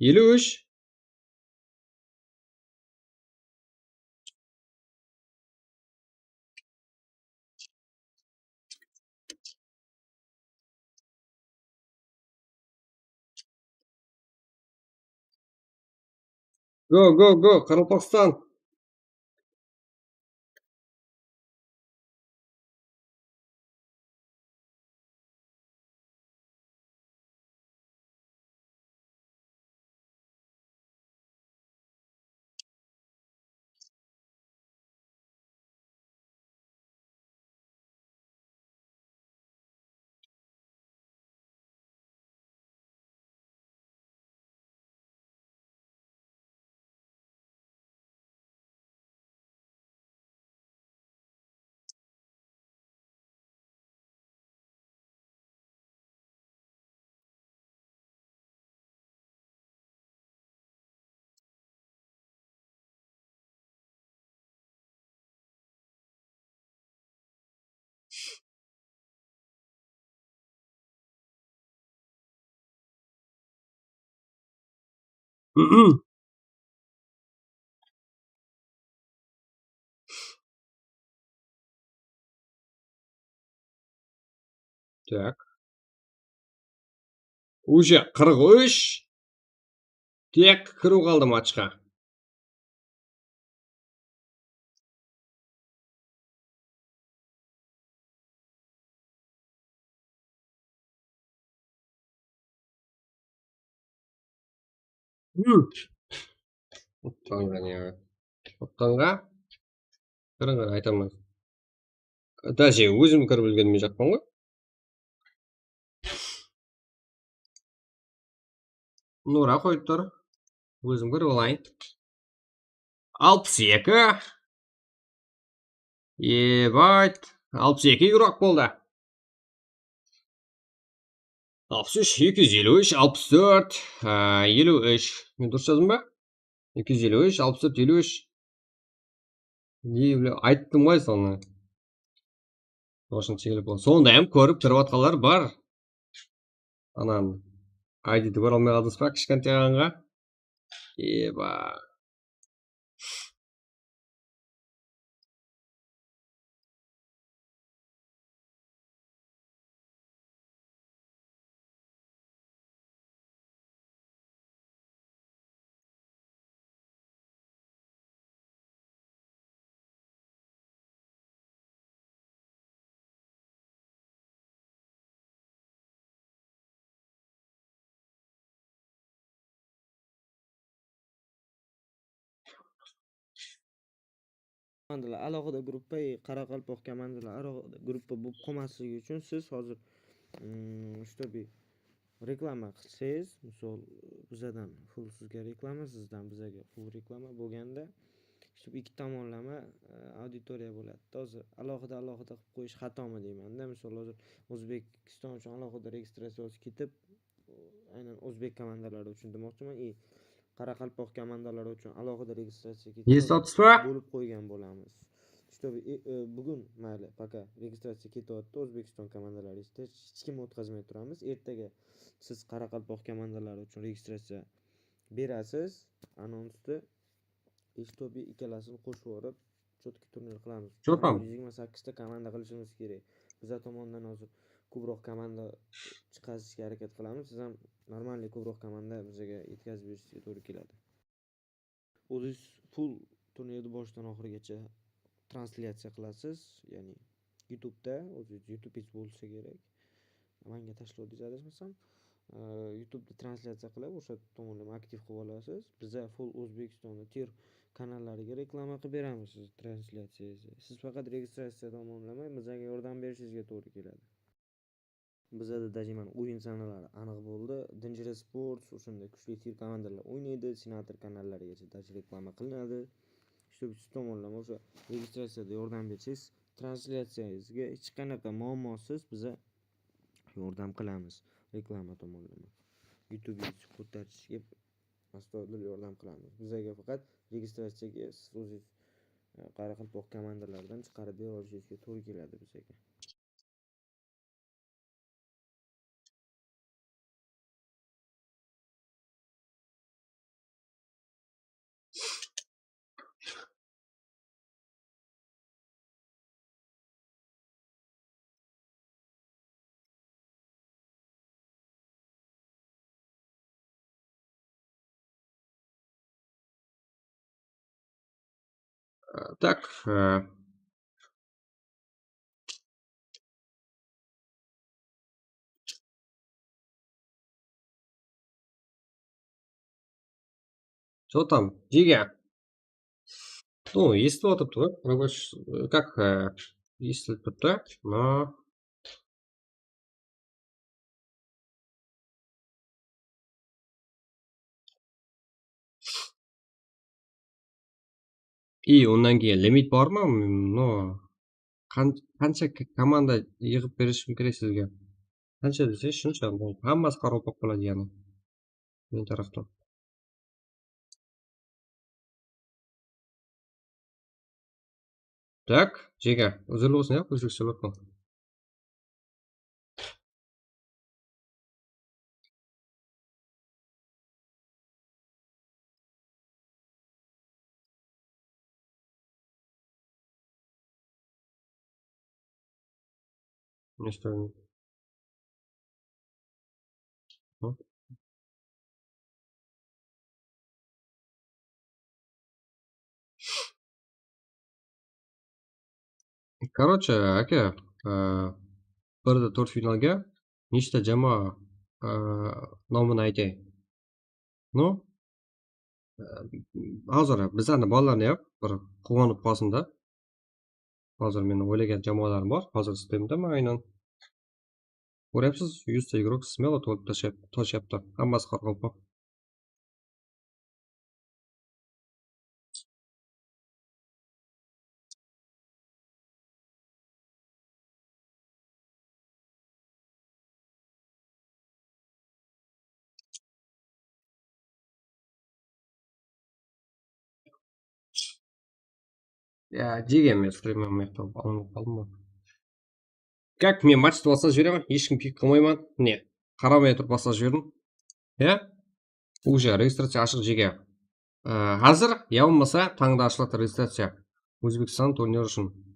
Eliw úsh. Go, go, go, Qaraqalpaqstan. Так. Уже qırq úsh. Tek kiriw qaldı matchqa. Utanǵan ya. Utanǵa. Qırıńǵa aytaman. Даже ózim kirip úlgermey jaqpan ǵoy. Nura qoyıp tur. Ózim kirip alayın. Alpıs eki. Ebayt. Alpıs eki igrók boldı. Alpıs úsh, eki júz eliw úsh, alpıs tórt, á, eliw úsh. Men durıs jazdım ba? Eki júz eliw úsh, alpıs tórt, eliw úsh. Ne bile, ayttım ǵoy sonı. Sonday hám kórip turıp atqanlar bar. Anan, I D-di kóre almay qaldıńız ba, kishkentay aǵańa? Eba. Komandalar alohida gruppa, e, qoraqalpoq komandalar alohida gruppa bo'lib qolmasligi uchun siz hozir, mm, чтобы reklama qilsangiz, misol, bizadan full sizga reklama, sizdan bizaga full reklama bo'lganda, чтобы ikki tomonlama, e, auditoriya bo'ladi. Hozir alohida, alohida qilib qo'yish xatomi deyman-da. Misol, hozir O'zbekiston uchun alohida registratsiya ketib, aynan o'zbek komandalari uchun demoqchiman. И qoraqalpoq komandalari uchun alohida registratsiya ketib, Esatsizmi? Bo'lib qo'ygan bo'lamiz. Чтобы, e, e, bugun, mayli, пока registratsiya ketyapti, O'zbekiston komandalari ichida hech kimni o'tkazmay turamiz. Ertaga siz qoraqalpoq komandalari uchun registratsiya berasiz, anonsni, и чтобы ikkalasini qo'shib yuborib, четкий turnir qilamiz. Что там? Yuz yigirma sakkizta komanda qilishimiz kerak. Biza tomondan hozir ko'proq komanda chiqazishga harakat qilamiz. Siz ham нормальный ko'proq komanda bizaga yetkazib berishingizga to'g'ri keladi. O'zingiz full turnirni boshidan oxirigacha translyatsiya qilasiz, ya'ni YouTubeda, o'zingiz YouTubeingiz bo'lsa kerak. Manga tashlaw deysiz, adashmasam. Ee, YouTubeda translyatsiya qilib, o'sha tomonlama aktiv qilib olasiz. Biza full O'zbekistonni tir kanallariga reklama qilib beramiz siz translyatsiyangizni. Siz faqat registratsiya tomonlama bizaga yordam berishingizga to'g'ri keladi. Bizada даже mana o'yin sanalari aniq bo'ldi. Dangerous Sports, o'shanda kuchli tir komandalar o'ynaydi, Senator kanallarigacha даже reklama qilinadi. Что siz tomonlama o'sha registratsiyada yordam bersangiz, translyatsiyangizga hech qanaqa muammosiz biza yordam qilamiz. Reklama tomonlama. YouTubeingizni ko'tarishga astoydil yordam qilamiz. Bizaga faqat registratsiyaga siz o'zingiz, e, qoraqalpoq komandalaridan chiqarib bera olishingizga to'g'ri keladi bizaga. Э, так, э, что там, Дига? Ну, esitip otırıptı ǵoy. Рабочий, э, как, э, esitip turıptı, но И onnan keyin limit bar ma? No, qan-, qansha k-, komanda yıǵıp berishim kerek sizge? Qansha dese, shuncha. Hammasi qaraqalpoq boladı, yaǵnıy. Men taraftan. Так, Дига, uzrli bolsın, ya, ózbekshe baqlaw. Ne isleyim? Hı? Короче, aka, e, bir de tórt finalga neshta jamoa, e, nomini aytayın. No? E, házir bizlerni balalarni yap, bir quwanıp qalsın da. Házir meniń oylagan jamoalarım bar, házir isleymen da maǵaynan. Kórepsiz, yuzta igrok смело tolıp tashap, tashaptı. Hammasi qaraqalpaq. Ya, jegen men strimim mıqtı alınıp qaldım ǵoy. Как men matchtı baslap jiberemen, hesh kim pik qılmayman. Mine, qaramay turıp baslap jiberdim. Ya? Уже registraciya ashıq jege. Ee, házir, ya bolmasa tańda ashıladı registraciya. Ózbekstan turnir ushın.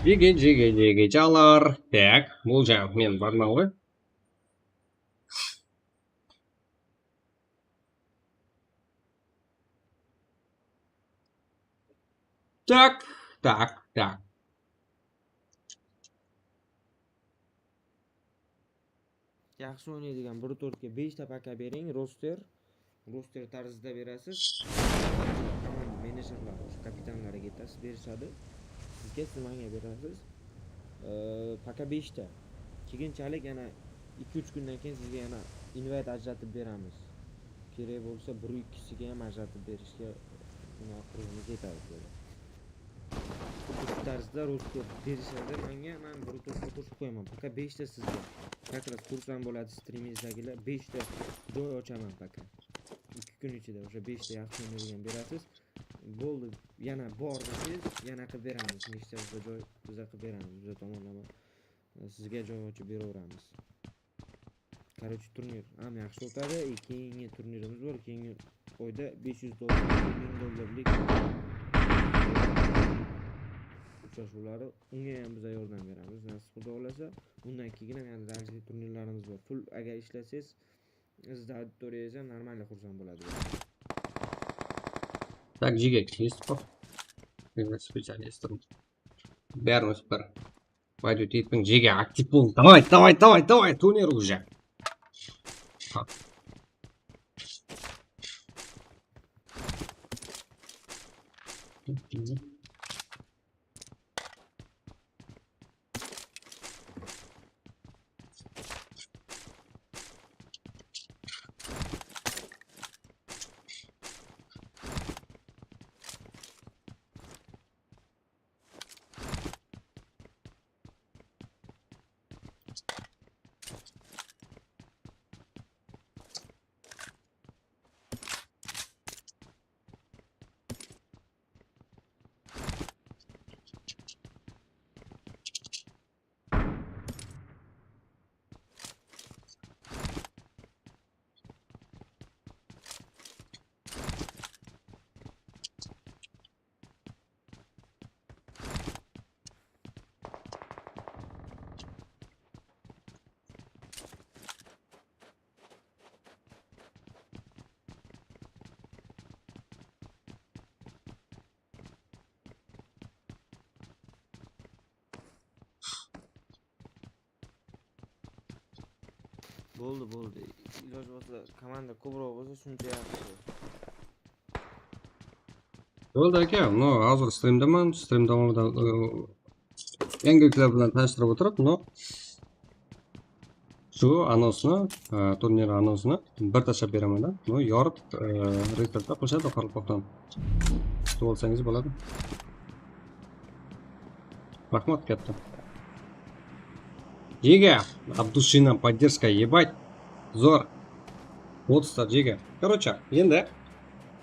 Jege, jege, jege, jalar. Tak, bul jaǵı men barman ǵoy. Tak, tak, tak. Yaqshı oynaydigan bir tortke beshta paka beriń, roster. Roster tarzida berasiz. Komanda menejerlar, kapitanlar aytasiz, berishadi. Sizga, siz manga berasiz. Ee, paka beshta. Keyinchalik yana ikki-uch kundan keyin sizga yana invayt ajratib beramiz. Kerek bo'lsa, bir-ikkisiga ham ajratib berishga ma'qulimiz yetadi, dedi. Xuddi shu tarzda roster berishadi. Manga, men bir to'rtga qo'shib qo'yaman. Paka beshta sizga. Как раз kurs ham bo'ladi, strimingizdagilar. Beshta joy ochaman paka. Ikki kun ichida o'sha beshta yaxshi o'ynaydigan berasiz. Bo'ldi, yana bor desangiz, yana qilib beramiz. Nechta bizda joy, biza qilib beramiz. Biza tomonlama sizga joy ochib beraveramiz. Короче, turnir hám yaxshi ótadi. E, keyingi turnirimiz bor. Keyingi oyda bes júz dollar, ming dollarlik uchrashuvlari, unga ham biz yordam beramiz, nasib Xudo xohlasa. Undan keyin ham yana разный turnirlarimiz bor. Full, agar ishlasangiz, sizni auditoriyangiz ham нормально qursam boladı. Так, jige, esitip qo. Specialist. Bárimiz bir. Paydı etpeń, jege, aktiv bol. Давай, давай, давай, давай, turnir уже. Boldı, boldı. Ilojı bolsa, komanda kóbirek bolsa, shuncha yaqshı. Boldı, aka, mınaw házir strimdaman, strim dawamında, ıı, yangilikler bilan tanıstırıp otırıp, mınaw shu anonsını, ıı, turnir anonsını bir tashlap beraman da. Mınaw yorıp, ıı, restartta qoshadi qaraqalpaqtan. Kutip olsangiz boladı. Raxmat, katta. Jege, от души нам поддержка, ебать. Zor. Otızlar, jege. Короче, endi,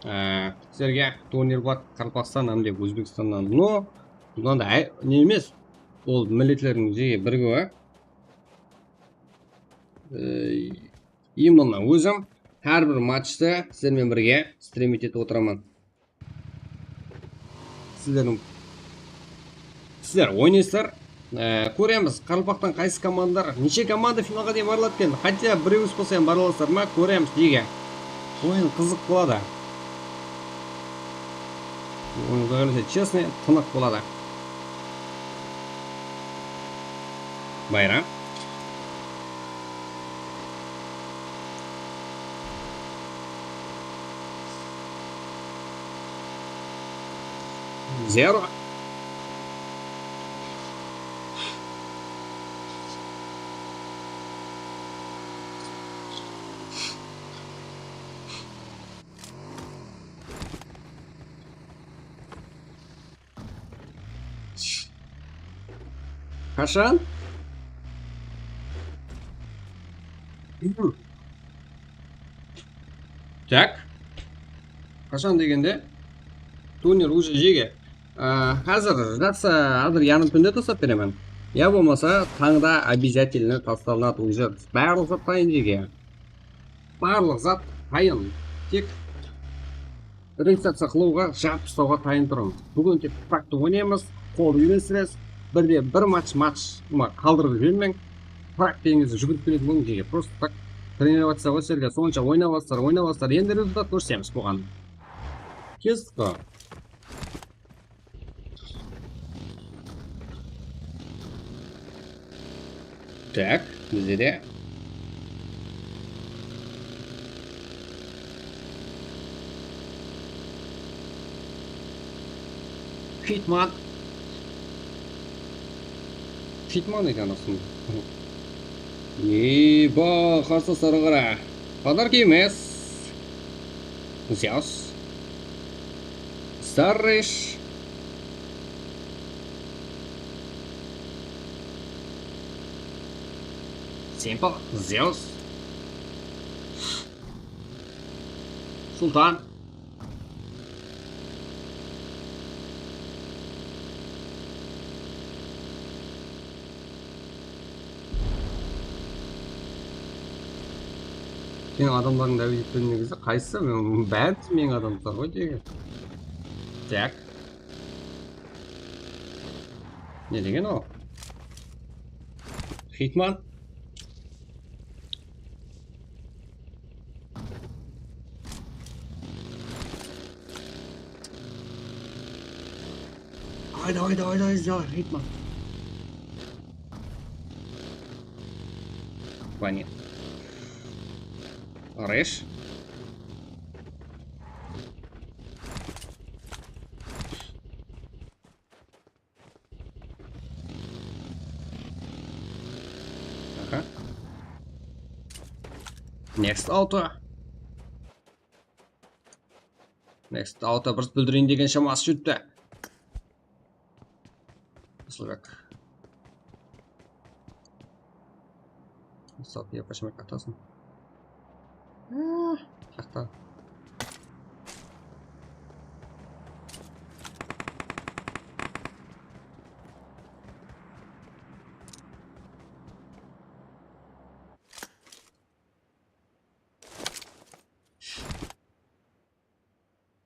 e, sizlerge turnir bar, Qaraqalpaqstan hám de Ózbekstannan. No, bundan da, áy, ne emes, ol milletlerdiń, jege, birigiwi. E, именно ózim hár bir matchta sizler menen birge strimit etip otıraman. Sizlerdiń, sizler oynaysızlar. E, kóremiz, qaraqalpaqtan qaysı komandalar, neshe komanda finalǵa deyin barıladı eken. Хотя birew bolsa hám barılasızlar ma, kóremiz, jege. Oyın qızıq boladı. Oyın, Quday qálese, честный, tınıq boladı. Bayram. Zero. Qashan? Tak. Qashan degende, turnir уже, jege. Á, házir jaqsı, házir yarım túnde taslap beremen. Ya bolmasa, tańda обязательно taslanadı уже. Barlıq zat tayın, jege. Barlıq zat tayın. Tek registraciya qılıwǵa, jazıp taslawǵa tayın turıń. Búgin tek prakta oynaymız, qoldı úyrenistiresiz. Birde bir match, match, ma, qaldırıp jibermeń. Prakta degen gezde júgirip keletuǵın, jege. Просто так тренироваться ǵoy sizlerge. Sonsha oynap alasızlar, oynap alasızlar. Endi rezultat kórsemiz buǵan. Kestik ǵo. Так, bizde de. Hitman. Hitman eken aslında. Eba, qarsı sarıǵara. Podarka emes. Zeus. Starrish. Simple. Zeus. Sultan. Seniń adamlarıńdı áwedep bermegen gezde qaysı? Men, bári meniń adamlar ǵoy, jege. Tak. Ne degen ol? Hitman. Hayda, hayda, hayda, hayda, Hitman. Vani. Resh. Aha. Next auto. Next auto bir bildireyin degen shaması júripti. Asılbek. Asıl, ya, почему atasın? Ah, jaqta.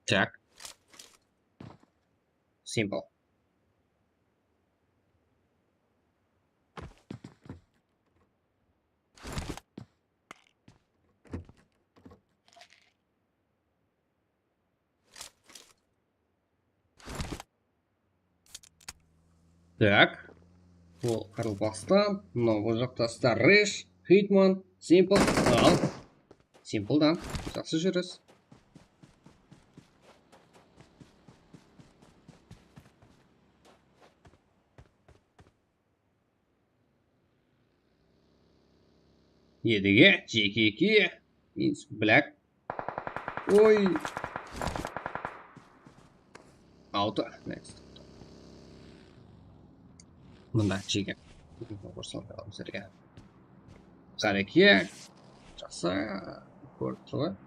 Tak. Simple. Tak. Bul Qaraqalpaqstan, mınaw bul jaqta Star Resh, Hitman, Simple, al. Simpledan. Jaqsı júresiz. Edige, jekeke, Black. Oy. Auto, next. Mında jege. Qorsam alamız bizlerge. Qareke. Jaqsı. Kórip turǵan.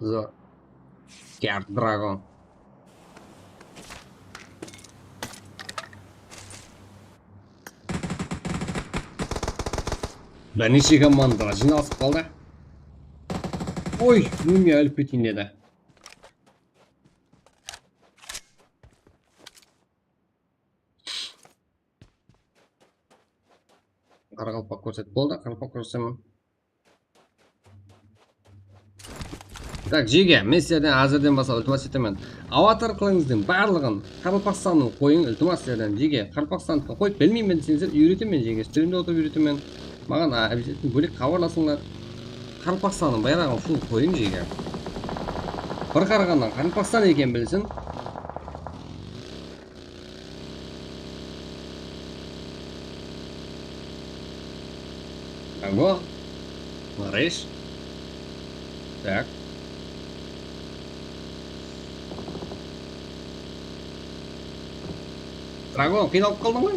Zor. Guard Dragon. Bir neshe komanda jıynalısıp qaldı. Oy, óyme, ólip keteyin dedi. Qaraqalpaq kórset. Boldı, qaraqalpaq kórsetemen. Tak, jege, men sizlerden házirden baslap iltimas etemen. Avatar qılıńızdıń barlıǵın Qaraqalpaqstannıń qoyıń, iltimas sizlerden, jege. Qaraqalpaqstannıqqa qoyıp bilmeymen deseńizler, úyretemen, jege. Strimde otırıp úyretemen. Maǵan, a, обязательно bólek xabarlasıńlar. Qaraqalpaqstannıń bayraǵın full qoyıń, jege. Bir qaraǵannan Qaraqalpaqstan eken bilsin. Drago. Resh. Tak. Drago, qıynalıp qaldıń ǵoy.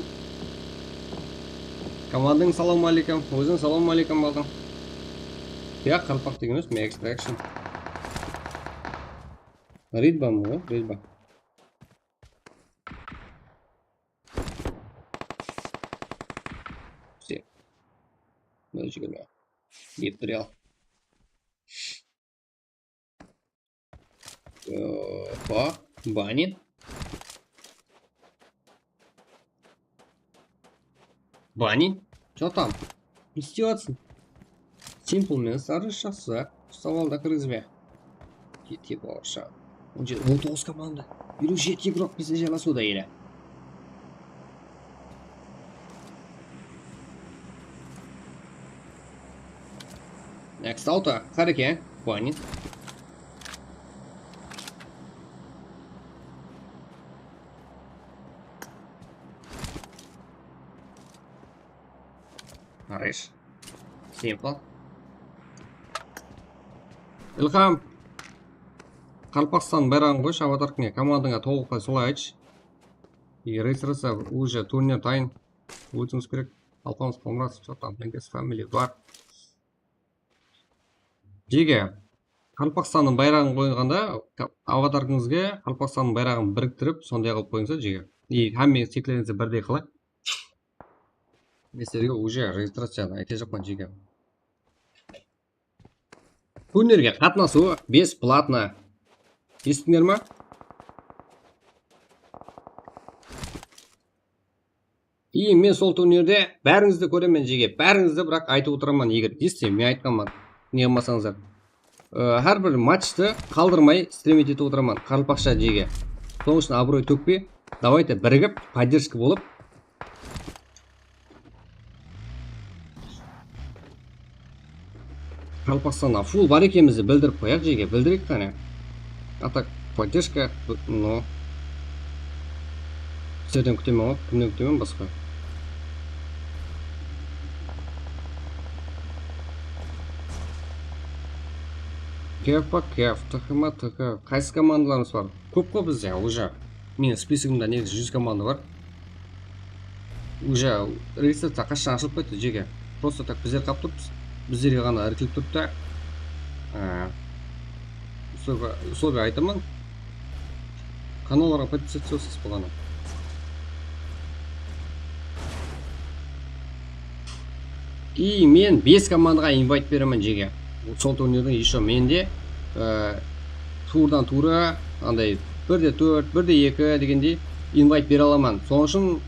Komandań salam aleykum, óziń salam aleykum baldıń. Yaq, qaraqalpaq degen emes, men Extraction. Ridba mı ǵoy, Ridba. Все. Mına jigirma. Geptirial. Opa, Bani. Bani? Что там? Ne islep atırsıń? Simple menen Star Resh jaqsı. Uslap al da kirgizbe. Kete bawırsha. On jeti, on toǵız komanda. Eliw jeti igrok bizde jarasıwda ele. Next auto. Qareke. Bani. Resh. Simple. Ilham. Qaraqalpaqstan bayraǵın qoyshı, avatarkine, komandańa tolıqlay solay aytshı. И registraciya уже turnir tayın. Ótiwińiz kerek. Alpamıs Qalmuratov, что там, Menges family bar. Jege, Qaraqalpaqstannıń bayraǵın qoyǵanda, ka-, avatarkińizge Qaraqalpaqstannıń bayraǵın biriktirip, sonday qılıp qoyıńız, jege. И hámme steklerińizdi birdey qılıń. Men sizlerge уже registraciyanı aytajaqpan, jege. Turnerge qatnasıw besplatno. Esittińler ma? I men sol turnirde bárińizdi kóremen, jege. Bárińizdi, biraq, aytıp otıraman, eger esitsem, men aytqanman. Ne qılmasańızlar. Ee, hár bir matchtı qaldırmay strimit etip otıraman, qaraqalpaqsha, jege. Sonıń ushın abıroy tókpey, давайте birigip, поддержка bolıp, Qaraqalpaqstanda full bar ekenimizdi bildirip qoyaq, jege, bildireyik qáne. A так, поддержка, no. Sizlerden kútemen ǵoy, kimnen kútemen basqa? Kef pa kef, T H ma T H. Qaysı komandalarımız bar? Kóp ǵoy bizde, уже. Meniń spisogımda negizi júz komanda bar. Уже registraciya qashshan ashılıp ketti, jege. Просто так bizler qap turıppız. Bizlerge ǵana irkilip turıptı. Á, usılarǵa, usılarǵa aytaman. Kanallarǵa подписаться bolsız bolǵanı. I men bes komandaǵa invayt beremen, jege. Sol turnirdiń ещё mende, e, tuwrıdan tuwrı, anday, bir de tórt, bir de eki degendey invayt bere alaman. Sonıń ushın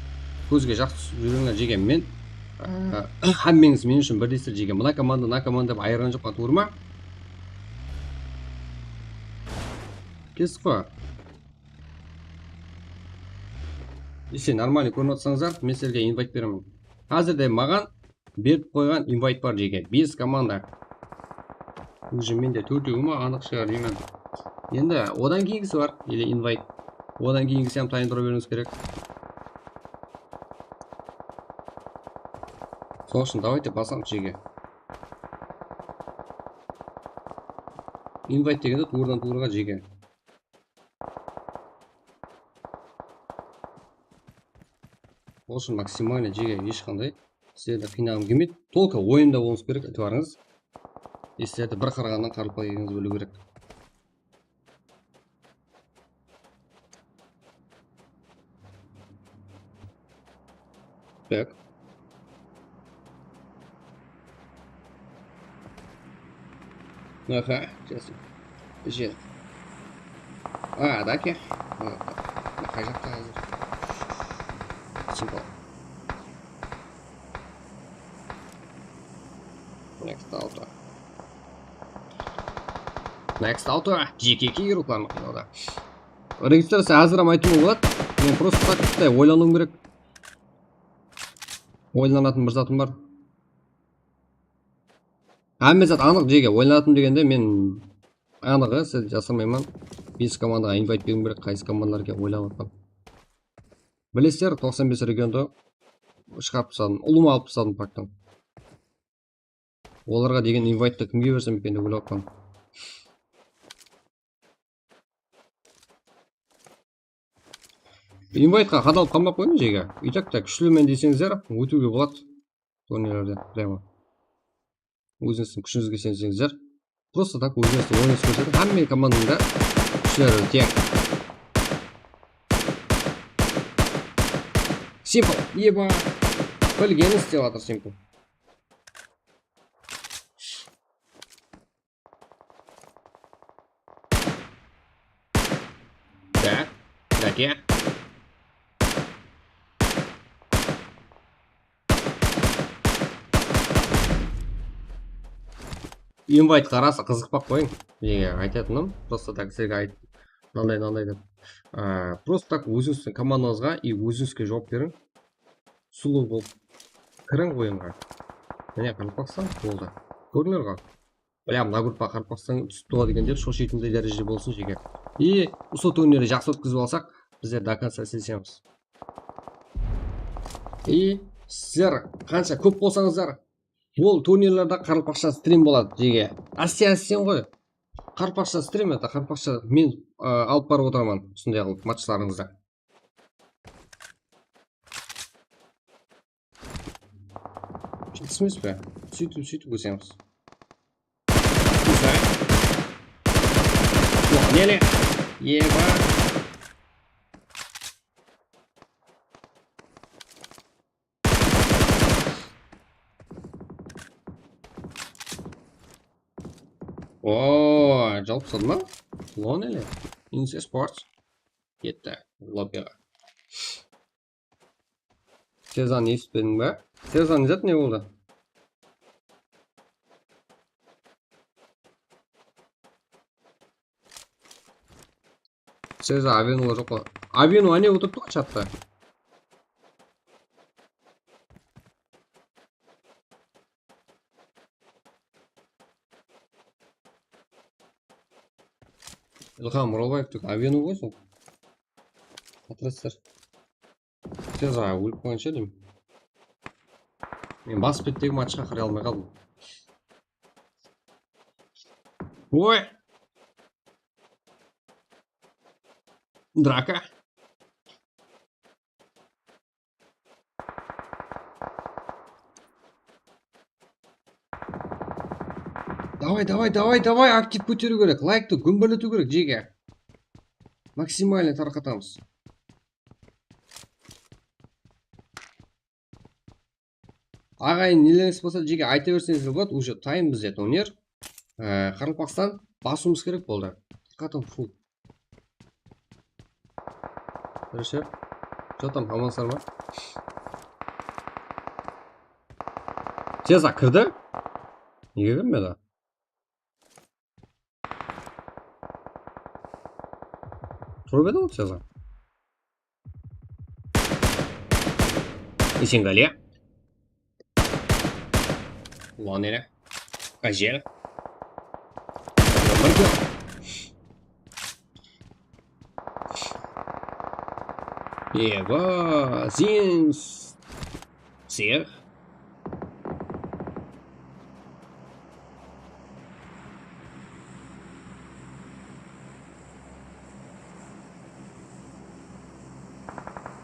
kózge jaqsı túsip júriń, jege. Men, e, hámmeńiz men ushın birdeysizler, jege. Mına komanda, mına komanda dep ayırǵan joqpan, tuwrı ma? Kestik pa? Если нормально kórinip atsańızlar, men sizlerge invayt beremen. Házirde maǵan berip qoyǵan invayt bar, jege. Bes komanda. Уже mende tórtewi ma anıq shıǵar deymen. Endi odan keyingisi bar, ele invayt. Odan keyingisi hám tayın tura beriwińiz kerek. Sonıń ushın давайте basamız, jege. Invayt degende tuwrıdan tuwrıǵa, jege. Bolsın maksimalno, jege, hesh qanday. Sizlerdi qıynaǵım kelmeydi. Только oyında bolıwıńız kerek, itibarıńız. Sizlerdi bir qaraǵannan qaraqalpaq ekeningiz biliw kerek. Так. Aha, сейчас. Jel. A, dake. Qay jaqta házir? Simple. Next auto. Next auto. G K K ruqlarını qıynawda. Registraciya házir hám aytıwıma boladı. Men просто так, oylanıwım kerek. Oylanatın bir zatım bar. Hámme zat anıq, jege. Oylanatın degende men anıǵı, sizdi jasırmayman. Bes komandaǵa invayt beriwim kerek, qaysı komandalar eken oylanıp atqan. Bilesizler, toqsan bes regiondı shıǵarıp tasladım, ulıwma alıp tasladım paktan. Olarǵa degen invayttı kimge bersem eken dep oylap atırman. Invaytqa qadalıp qalmay-aq qoyıń, jege. И так ta kúshlimen deseńizler, ótiwge boladı. Turnirlerden, прямо. Ózińizdiń kúshińizge isenseńizler. Просто так ózińizdiń oyınıńızdı kórsetiń. Hámme komandańda kúshleri teń. Simple. Eba. Bilgenin islep atır Simple. Da, dake. Invayt qarasa qızıqpaq qoyıń. Nege aytatınım, просто так sizlerge ayt, mınanday, mınanday dep. Aa, просто так ózińizdiń komandańızǵa и ózińizge juwap beriń. Sulıw bolıp kiriń oyınǵa. Mine, qaraqalpaqstan boldı. Kórdińler ǵoy. Блям, mına gruppa qaraqalpaqstan túsip tuwa degende shorshaytınday dárejede bolsın, jege. И usı turnirdi jaqsı ótkizip alsaq, bizler до конца islesemiz. И sizler qansha kóp bolsańızlar, ol turnirlarda qaraqalpaqsha strim boladı, jege. Áste, áste ǵoy. Qaraqalpaqsha strim, это qaraqalpaqsha men, ı, alıp barıp otıraman usınday qılıp matchlarıńızdı. Ketish emes pe? Sóytip, sóytip ósemiz. Kúsa. Yoq, nele? Eba. Oo, jawıp saldı ma? Lon ele. Inse Sports. Ketti. Lobbyǵa. Sezanı esitpediń ba? Sezan zat ne boldı? Seza, Avenu joq pa? Avenu áne otırıptı ǵoy chatta. Ilham Oralbaev tek Avenu ǵoy sol. Patraslar. Tez aǵa ólip qoyǵansha deymen. Men bas bettegi matchqa qaray almay qaldım. Oy! Draka. Davay, davay, davay, davay, aktiv kóteriw kerek. Layktı gúmbirletiw kerek, jege. Maksimalnıy tarqatamız. Aǵayin, nelerińiz bolsa, jege, ayta berseńiz boladı, уже time bizde turner. Ee, Qaraqalpaqstan basıwımız kerek boldı. Tarqatıń full. Хорошо. Что там, amansızlar ma? Teza kirdi? Nege kirmedi? Turıp edi ǵoy Teza. Esengale. Ulan ele. Gazel. Bir kill. Ego, Zins. Всех.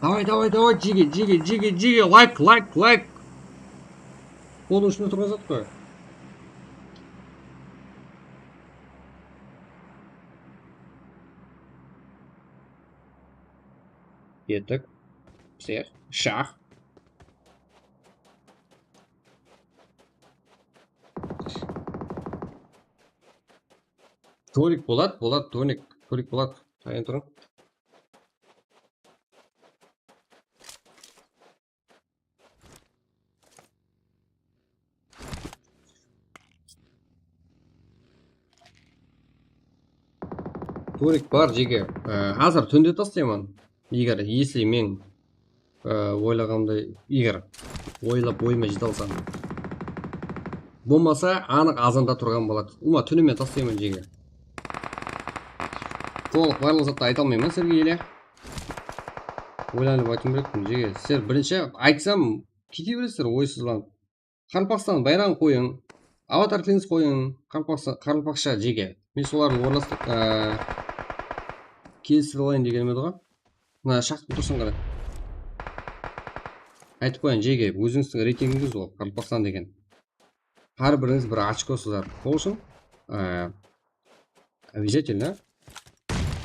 Давай, давай, давай, jege, jege, jege, jege, лайк, лайк, лайк. Onıń ushına turǵan zat qoy. Kettik. Всех. Shah. Tonik Polat, Polat, Tonik, Tonik Polat. Tayın turıń. Tonik bar, jege. Ee, házir túnde taslayman. Eger, если men Ee, oylaǵanımday, eger oylap oyıma jete alsam. Bolmasa, anıq azanda turǵan boladı. Uma, túni men taslayman, jege. Tolıq barlıq zattı ayta almayman sizlerge ele. Oylanıp aytıwım kerekpin, jege. Sizler birinshi aytsam, kete beresizler, oysızlanıp. Qaraqalpaqstan bayraǵın qoyıń. Avatar tilińizdi qoyıń. Qaraqalpaqsa-, qaraqalpaqsha, jege. Men solardı orınlastırıp, ee, kelistire alayın degenim edi ǵoy. Mına shaqtı tursań qara. Aytıp qoyayın, jege, ózińizdiń reytingińiz ol, Qaraqalpaqstan degen. Hár birińiz bir ochkosızlar. Sol ushın, ee, обязательно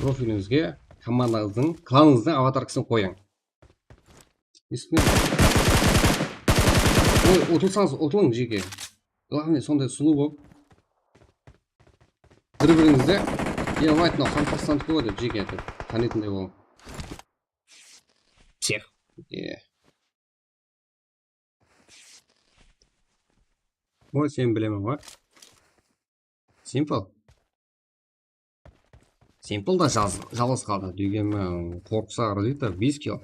profilińizge komandańızdıń, klanıńızdıń avatarkasın qoyıń. Esitpediń. Oy, utılsańız, utılıń, jege. Главное, sonday sulıw bolıp. Bir-birińizde, e, vay, mınaw Qaraqalpaqstandiki ǵoy dep, jege dep tanıytınday bolıń. Всех. E. Oy, seni bilemen ǵoy. Simple. Simple da jaz-, jalǵız qaldı. Degeni qorqısa ırı deydi da, bes kill.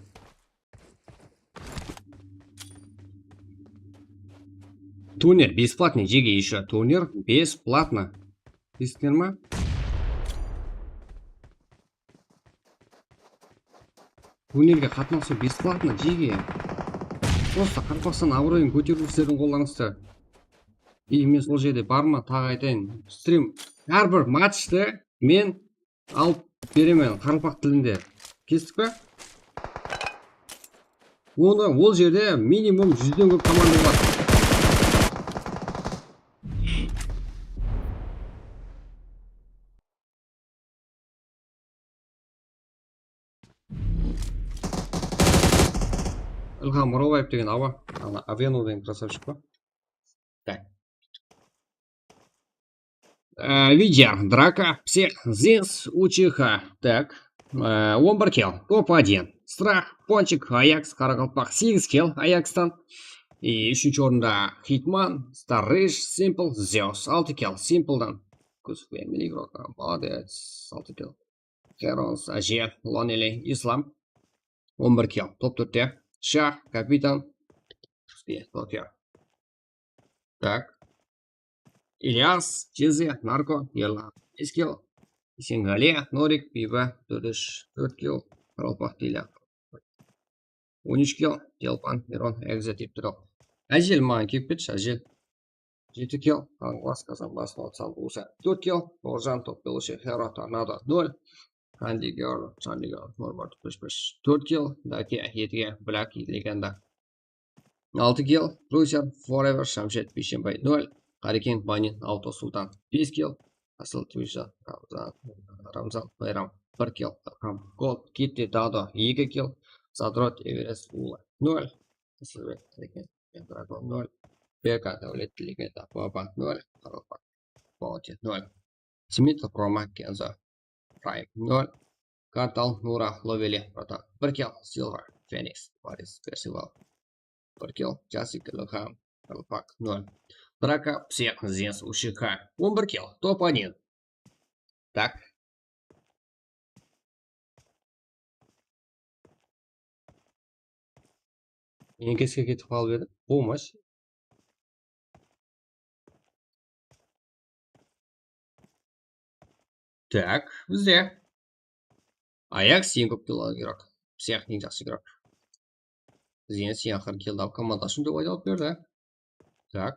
Турнир бесплатный, jege, ещё. Турнир бесплатно. Esittińler ma? Turnirge qatnasıw бесплатно, jege. Просто Qaraqalpaqstan abıroyın kóteriw sizlerdiń qollarıńızda. I men sol jerde barman, taǵı aytayın. Strim, hár bir matchtı men alıp beremen qaraqalpaq tilinde. Kestik pe? Onı ol jerde minimum júzden kóp komanda bar. Ilham Oralbaev degen awa, ana Avenu degen krasavchik pa? Так. Á, Vidyar, Draka, Psix, Zins, Uchiha. Tak. Á, on bir kill, Top один. Strah, Ponchik, Ayaks, Qaraqalpaq, segiz kill Ayakstan. И úshinshi orında Hitman, Starrish, Simple, Zeus, altı kill. Simpledan. Kuzov, milliy игрок, молодец, altı kill. Herons, Ajer, Lonely, Islam. On bir kill. Top tórtte. Shah, Kapitan, Tokio. Tak. İlyas, Jezi, Narko, Erlan, bes kill. Isengali, Norik, Biyba, tórt úsh, tórt kill. Qaraqalpaq, Dilya. On úsh kill, Telpan, Miron, Egza, Tiptirok. Ájel, maǵan kelip ketshi, Ájel. Jeti kill, Qańǵılas, Kazanbas, Notsan, Usa. Tórt kill, Borjan, Top Belushi, Hero, Tornado, nol. Handi Girl, Chandi Girl, Normal, Pish Pish. Tórt kill, Dake, Edige, Black, Legenda. Altı kill, Bruiser, Forever, Shamshed, Bishembay, nol. Qárekeń, Banin, Auto, Sultan, bes kill. Asıl, Twija, Ramzan, Ramzan, Bayram, bir kill. Ilham, Gold, Kitti, Dado, eki kill. Zadrot, Everest, Ula, nol. Asılbek, Qárekeń, Dragon, nol. Berka, Dáwlet, Legenda, Baba, nol. Qaraqalpaq, Bounty, nol. Smith, Roma, Kenzo, Prime, nol. Kartal, Nura, Loveli, Rotan, bir kill. Silver, Phoenix, Boris, Percival, bir kill. Jasik, Ilham, Qaraqalpaq, nol. Draka, Psix, Zens, Uchiha, on bir kill. Top один. Tak. Enkesке ketip qalıp edi. Bolmaz. Tak, bizde. Ayaks eń kóp kill alǵan игрок. Psix eń jaqsı игрок. Zens eń aqırǵı kill alıp komanda ushın dep ayta alıp berdi. Tak.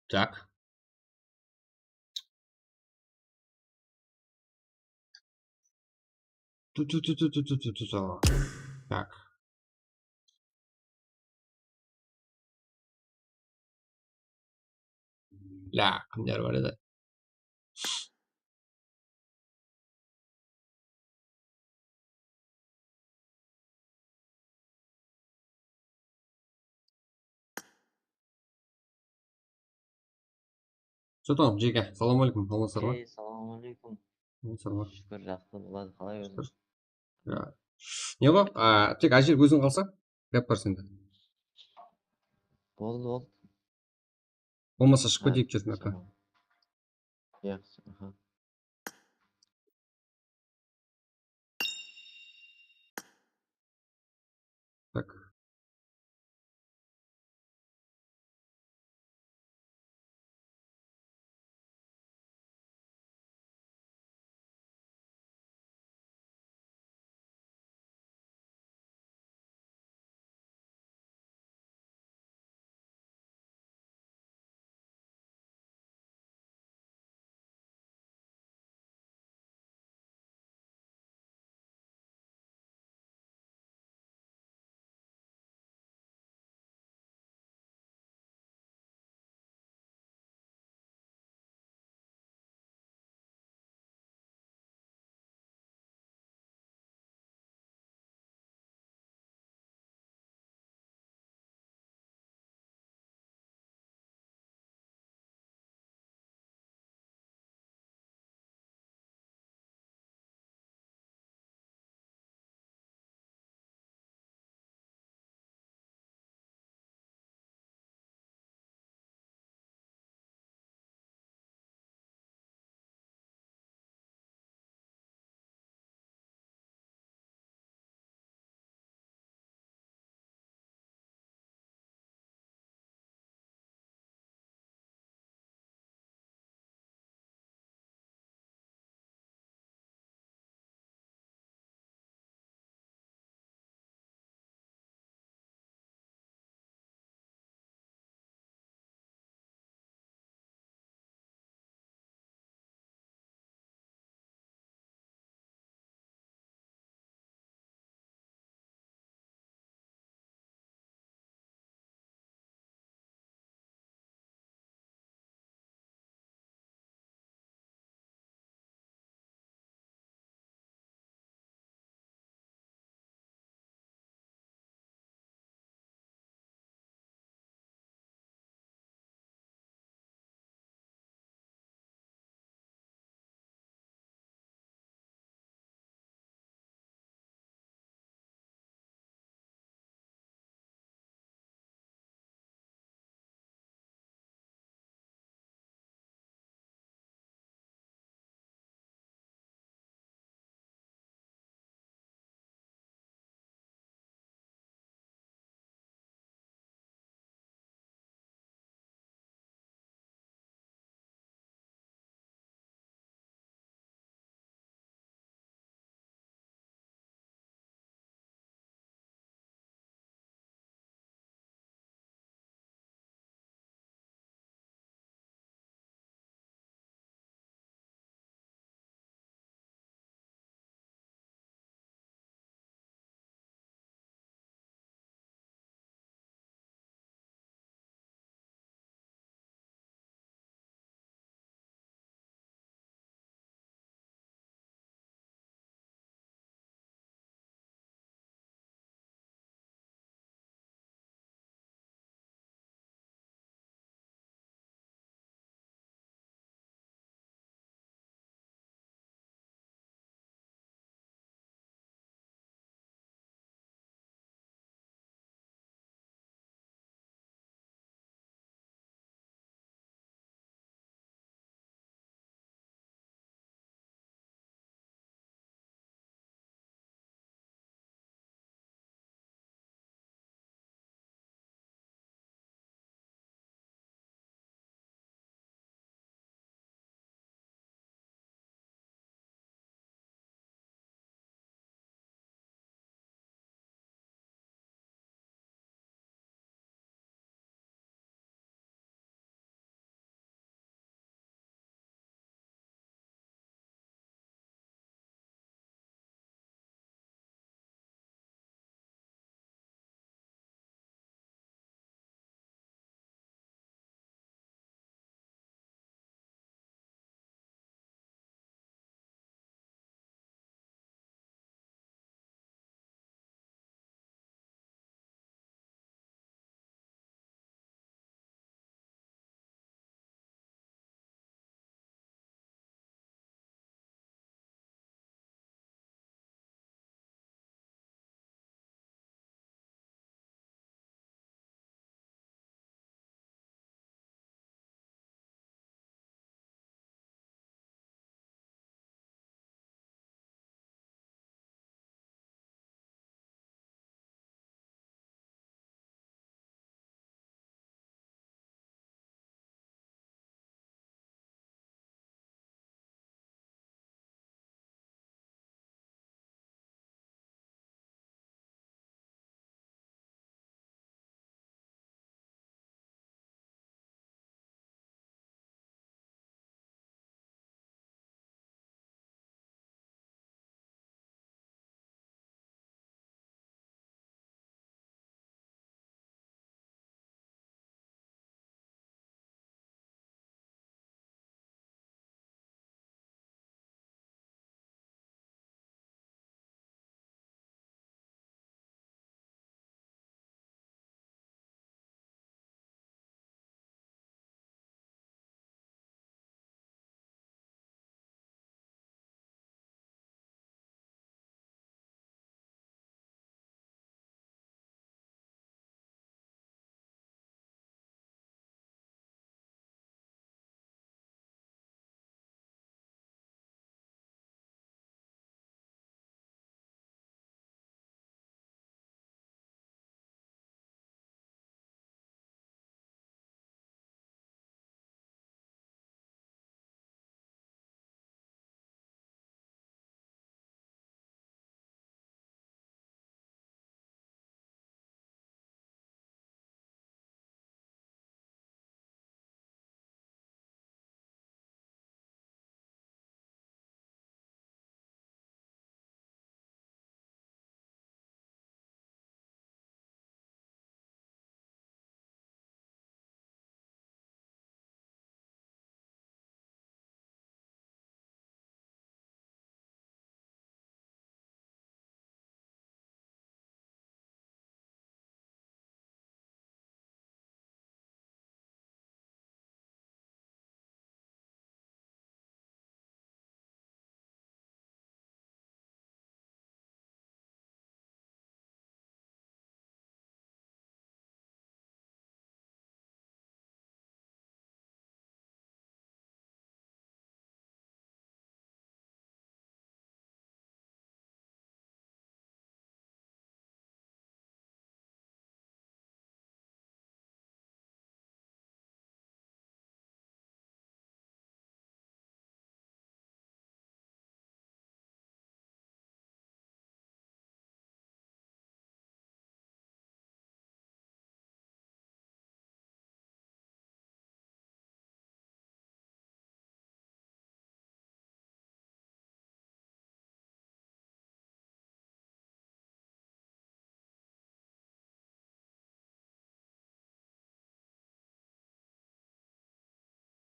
Tak. Tu, tu, tu. Tak. La, kimler bar edi? Что там, Jeke? Salam aleykum, amansızlar ma? Ey, salam aleykum. Amansızlar ma? Shúkir, jaqsı boladı, qalay ózińiz? Ya. Ne ǵo? A, tek Ájel óziń qalsa, gáp bar sende. Boldı, boldı. Bolmasa shıǵıp keteyik, Jasın aka. Tamam. Yaqshı, aha. Tak.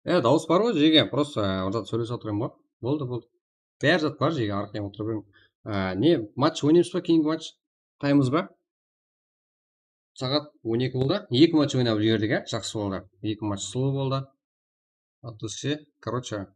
E, dawıs bar ǵoy, jege, prosta, e, bir zat sóylesip atırman ǵoy. Boldı, boldı. Bári zat bar, jege, arqayın otırıp beriń. E, ne, match oynaymız ba, keyingi match? Taymız ba? Saat on eki boldı. Eki match oynap jiberdik, e, jaqsı boldı. Eki match sulıw boldı. От души, короче.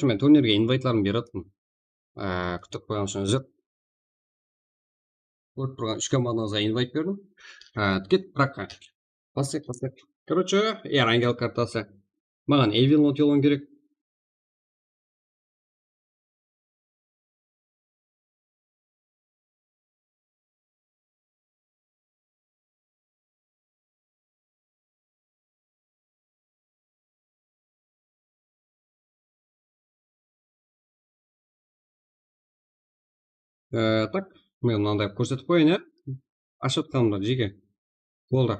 Men turnirge invaytların berip atırman. Á, kútip qoyǵan ushın uzr. Kórip turǵan úsh komandańızǵa invayt berdim. Á, ket, prakka. Baslayıq, baslayıq. Короче, Erangel kartası. Maǵan Evil Not Yolın kerek. Ee, tak, men mınanday qılıp kórsetip qoyayın, ya. Ashıp atqanımda jeke. Boldı.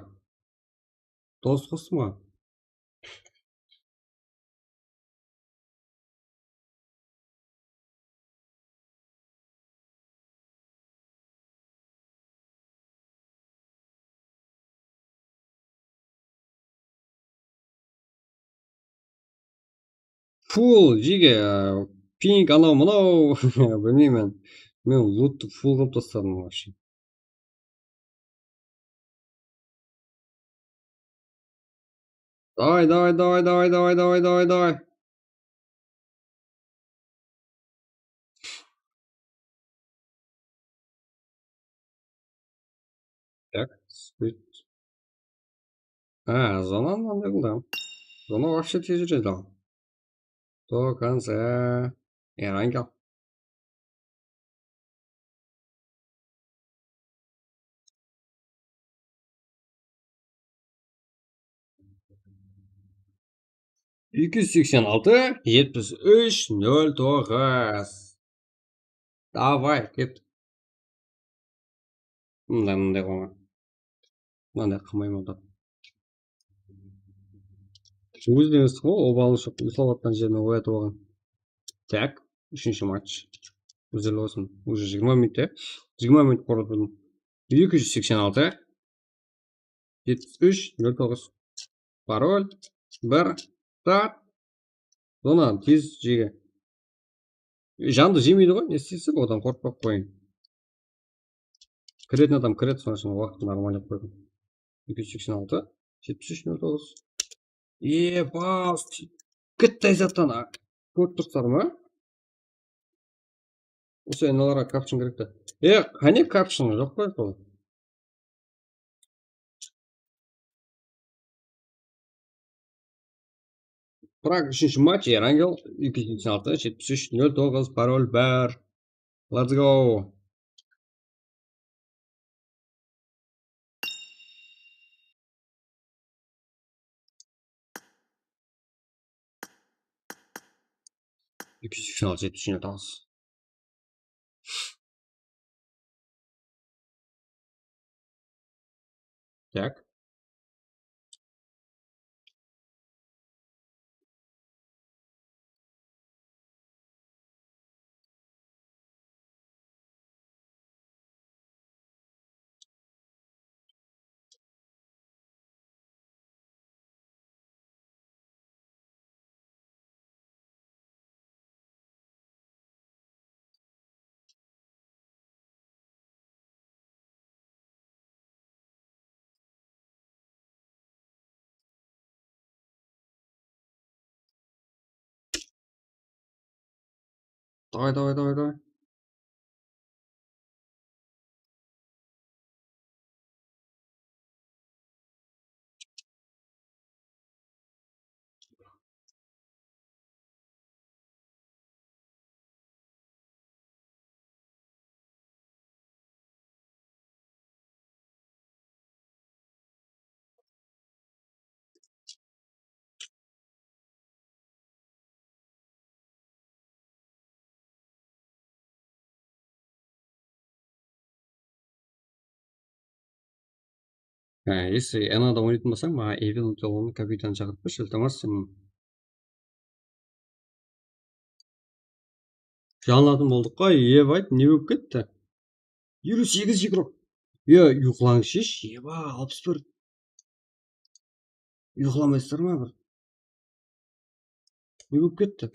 Dos qostım ǵoy. Full, jege, ping, anaw, mınaw, bilmeymen. Men luttı full qılıp tasladım вообще. Davay, davay, davay, davay, davay, davay, davay, davay. Так, спит. А, zonanı mınday qıldı. Zona вообще tez júredi al. До конца. Erangel. Eki júz seksen altı, jetpis úsh, nol toǵız. Davay, ket. Mınday, mınday qılma. Mınday qılmayman da. Ózden esti ǵoy, obalıshıq uslap atqan jerinen oyatıp alǵan. Tak, úshinshi match. Úzil bolsın. Уже jigirma minut, ya. Jigirma minut qorıp turdım. Eki júz seksen altı, jetpis úsh, nol toǵız. Parol, bir, start. Zonanı tez jege. Jandı jemeydi ǵoy, ne isteysiz, odan qorqpay-aq qoyıń. Kiretin adam kiredi, sonıń ushın waqtın normalnı qoydım. Eki júz seksen altı, jetpis úsh, nol toǵız. Eba, kittay zattan a-, kórip turıpsızlar ma? Usı enalarǵa kapshın kerek te. E, qáne kapshın joq pa sol? Prag úshinshi match, Erangel, eki júz seksen altı, jetpis úsh, nol toǵız, parol bir. Let's go. Eki júz seksen altı, jetpis úsh, nol toǵız. Tak. Davay, davay, davay, davay. Há, если N A da oynaytın bolsań, maǵan Evil Not Yolın kapitanı shaqırıp bershi, iltimas, sen. Janlatın boldıq ǵoy, eba, ayt, ne bolıp ketti? Eliw segiz igro. Ya, uyqılańızshı, eba, alpıs bir. Uyqılamaysızlar ma bir? Ne bolıp ketti?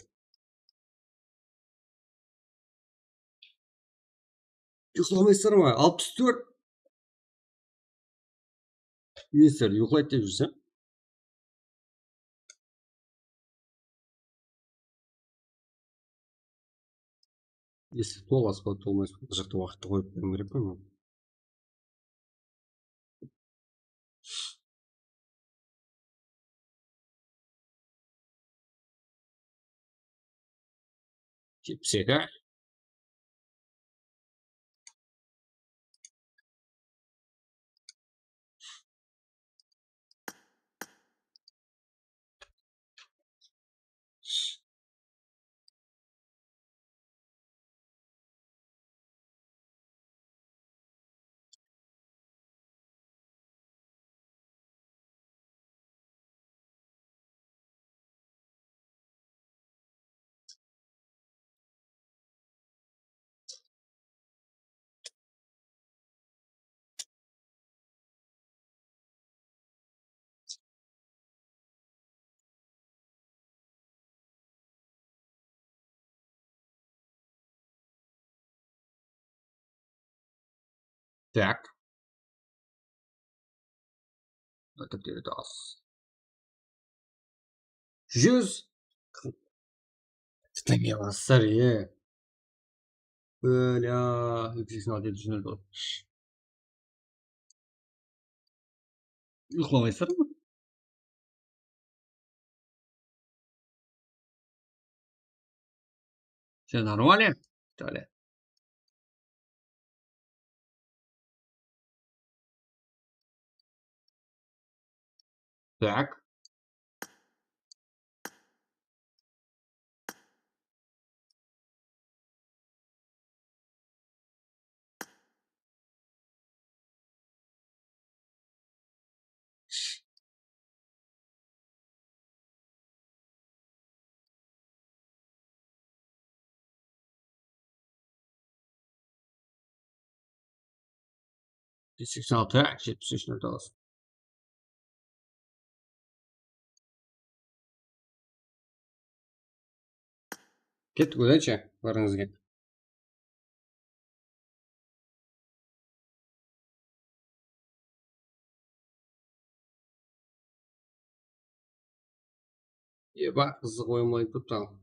Uyqılamaysızlar ma? Alpıs tórt. Mister, uyqılaydı dep júrseń. Если tolasız ba, tolmaysız ba, mına jaqta waqıttı qoyıp beriwim kerek qo men. Jetpis eki. Так. Qaytap teredi az. Júz. Titenge baslar, e. Bólya, eki júz seksen altı, júz nol toǵız. Uyqılamaysızlar ma? Всё нормально? Далее. Так. Seksen altı, jetpis úsh, nol toǵız. Kettik, удачи, barıńızǵa. Eba, qızıq oyın oynap turıptı.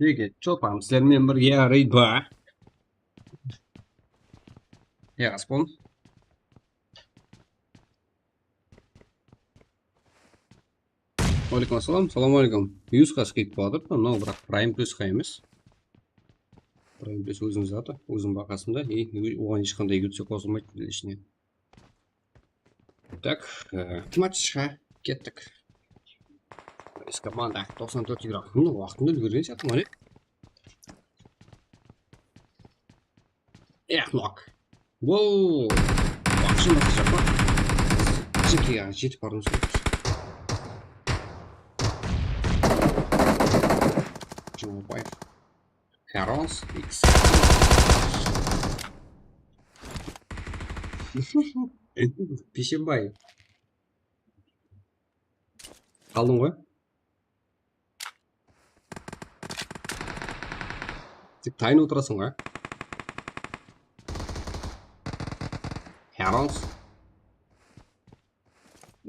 Jigit, Chopan, sizler menen birge reyd bar. Yaspon. Aleykum assalam, salam aleykum. Yusqa skid bolıp atır, mınaw, biraq Prime Plus qa emes. Prime Plus óziniń zatı, óziniń bahasında, e, oǵan hesh qanday yutsa qosılmaydı ishine. Tak, e, matchqa kettik. Biz komanda toqsan tórt igrok. Mına waqtında úlgergen sıyaqlı, mine. Eh, nok. Wow. Вообще nasıl japa. Jeke ya, jetip bardım sol. Jumabaev. Karons X. Pishenbay. Qaldıń ǵoy. Tek tayın otırasań ǵoy. Karons.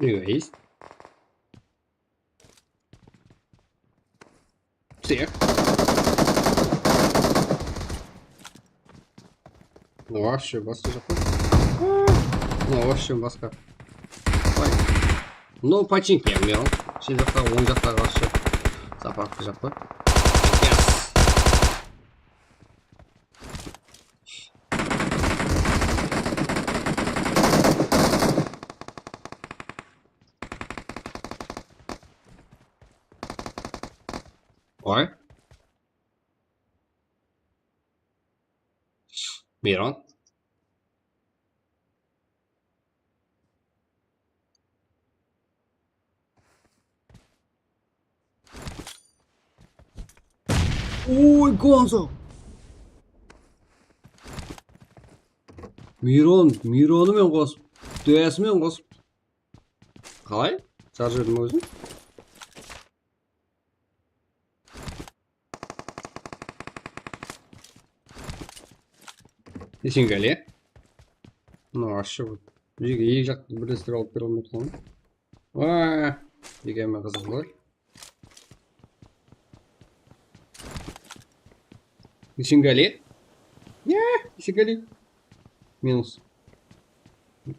Egoist. Всех. Ну, вообще, basqa jaqta. Ну, вообще, basqa. Ой. Ну, починки, men. Shep jaqta, oń jaqta, вообще. Zapravka jaqta. Yes. Oy. Miron. Oy, Gonzo. Miron, Mironı men qosıp, dúyası men qosıp. Qalay? Charjerdiń ózin? Esengale. Mına, вообще, bul jerge eki jaqtı birlestirip alıp bere almay turǵan. Waa, degenmen qızıq ǵoy. Esengale. Ya, Esengale. Minus.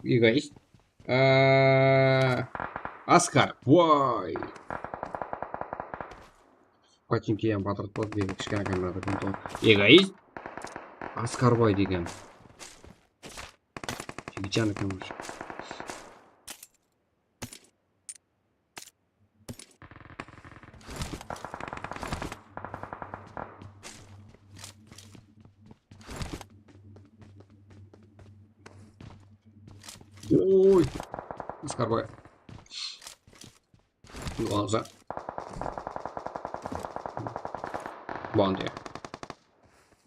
Egoist. Aa, Askar. Voy. Починки ham batırıp qoydı, kishkene kamerada kontrol. Egoist. Askar boy degen. Jigitjan eken, вообще. Oy. Askar boy. Gonzo. Bondi.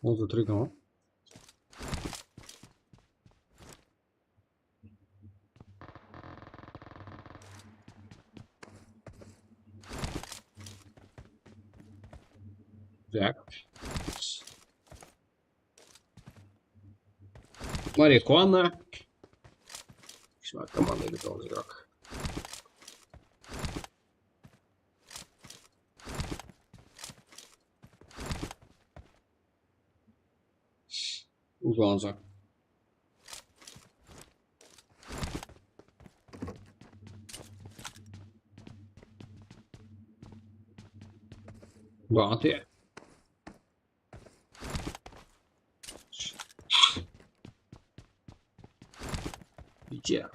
Gonzo tirik ama. Так. Марихуана. Шла команда или тоже игрок. Uzanacaq. Bate. Bite.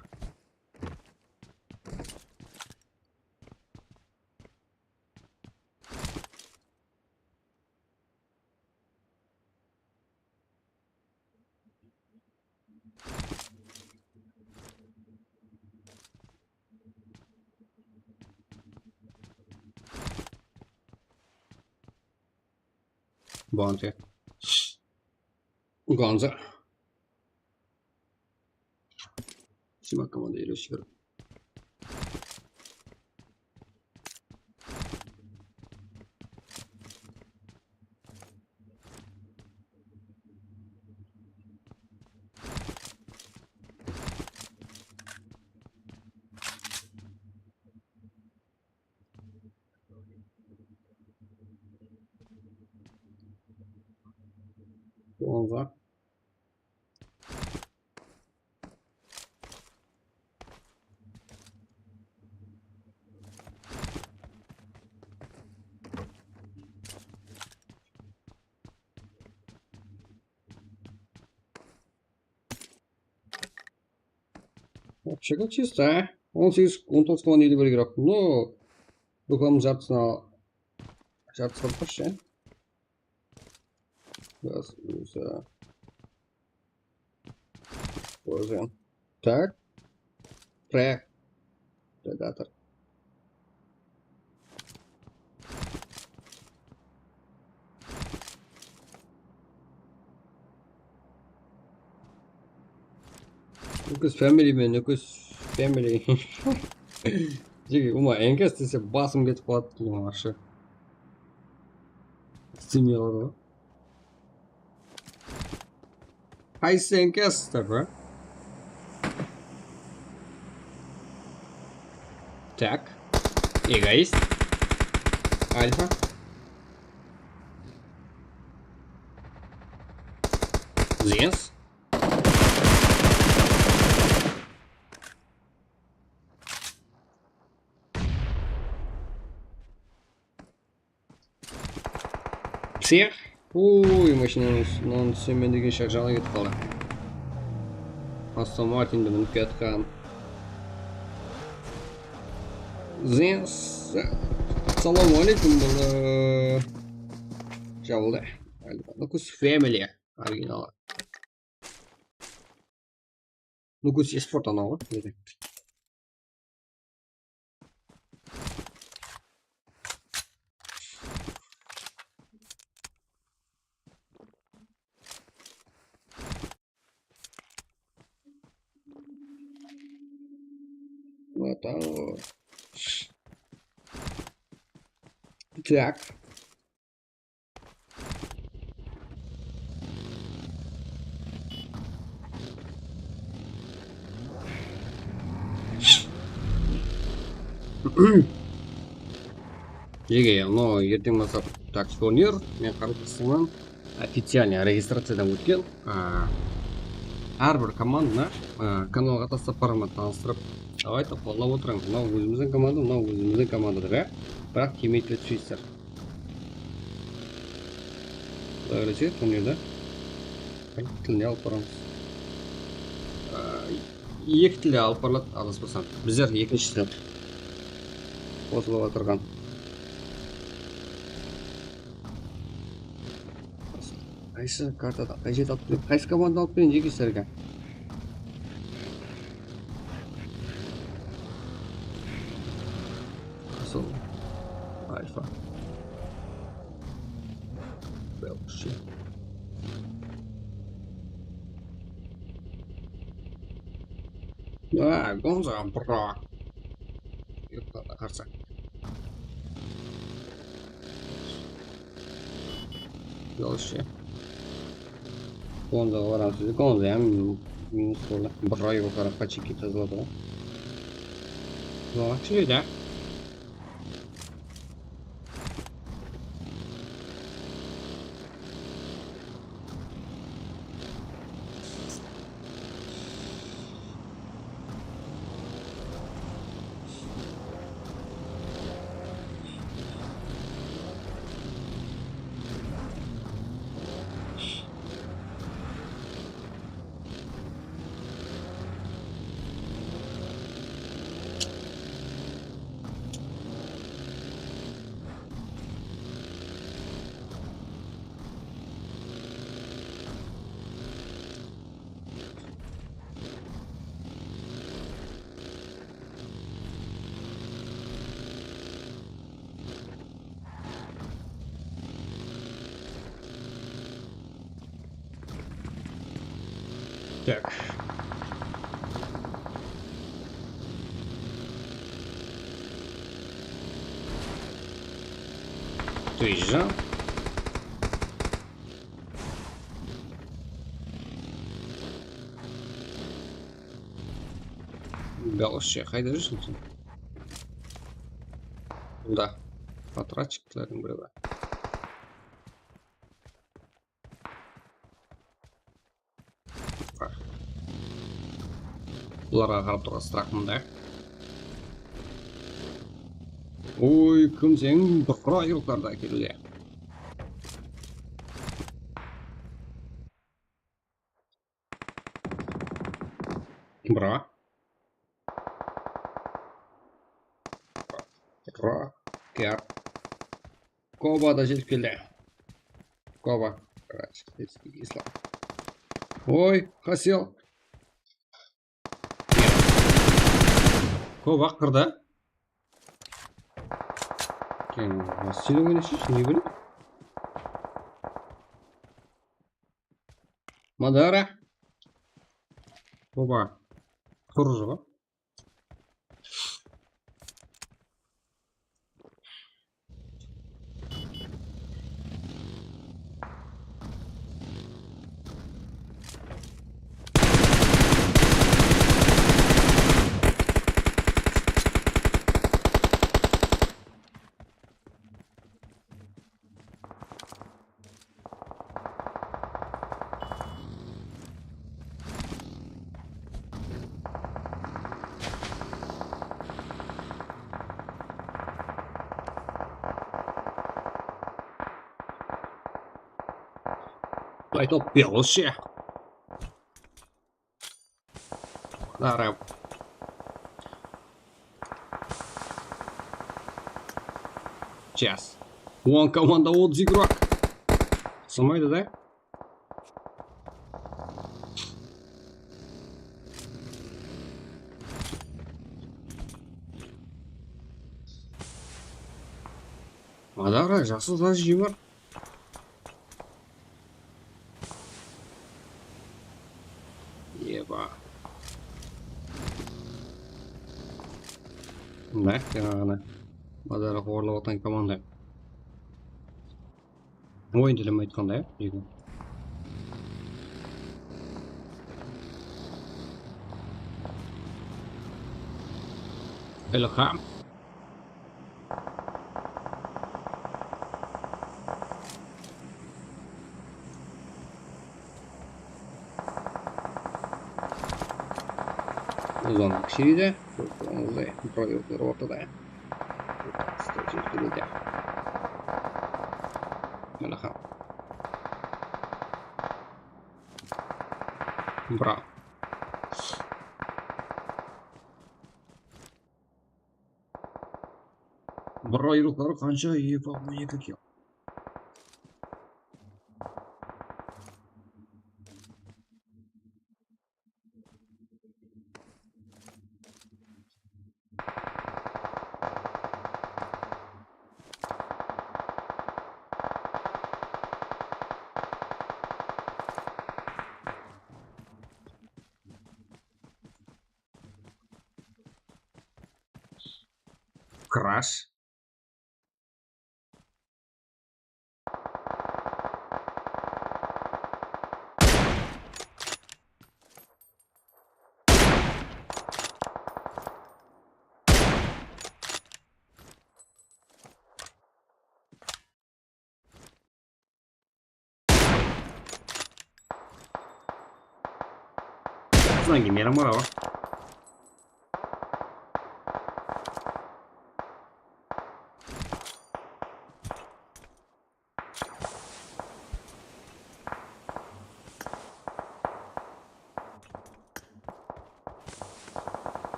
Bounty. Gonzo. Sima komanda ele shıǵar. Onza. Вообще как чисто, а? On segiz, on toǵız komanda ele bir kerek. No, rukamız jartısına, jartısına qoyshı. Biraz uza. Qoyacağım. Tak. Pre. Predator. Nukus family men, Nukus family. Jege, uma, enkes dese basım ketip qaladı, deymen, вообще. İstemey qaladı ǵoy. Qaysı enkes, bro? Tak. Egoist. Alfa. Zens. Всех. Uy, mashinanıń ústinen túsemen degen shaq jana ketip qaldı. Aston Martindi minip kiyatqan. Zens. Assalamu aleykum, bala. Jabıldı. Nukus family. Originalı. Nukus esport anaw ǵoy. Вот, anaw. Так. Jege, no, erteń baslap, так, turnir, men qaraqalpaqstannan oficialnıy registraciyadan ótken. A, hár bir komandını, a, kanalǵa taslap baraman, tanıstırıp. Давайте, qollap otırıń. Mınaw ózimizdiń komanda, mınaw ózimizdiń komanda dep, a? Biraq teammeytler túsesizler. Quday qálese, turnirdi qáy tilde alıp baramız? A, eki tilde alıp barıladı, adaspasam. Bizler ekinshisine qosılıp atırǵan. Qaysı kartada, qay jerde alıp keledi? Qaysı komanda alıp keledi, jeke sizlerge? Sol. Alfa. Belshi. A, Gonza, bro. Yoq, qarsa. Belshi. Gonzaǵa baramız. Gonza hám minus boldı. Bir ay bolıp qarap, почти tazaladı ǵoy. Zorak júredi. Так. Ты же. Belshi, qayda júrseń sen? Bunda. Potratchiklerdiń birewi. Bularǵa qarap turǵan strah mında. Oy, kim sen? Bıqıra yurıqlardı ákeliwde. Bıra. Bıra. Kep. Koba da jetip keldi. Koba. Islam. Oy, Hasil. Koba qırdı. Sen oynayshı, ne bileyim. Madara. Koba. Turıcı. Aytıp berişi. Darap. Chas. On komanda, otız igrók. Sımaydı da. Madara, jaqsı zajim bar. Eba. Mına, jańaǵına Madara qovarlap atırǵan komanda. Oyın tilem aytqanda, ya. Ilham. Uzanıq kishireydi. Kórip turǵanıńızday, mikroyurtlar ortada. Stol jerkeleydi. Mana ha. Bravo. Bir ayrıqları qansha? Eba, on eki kill. Krash. Qızdan kelmey, mına bar.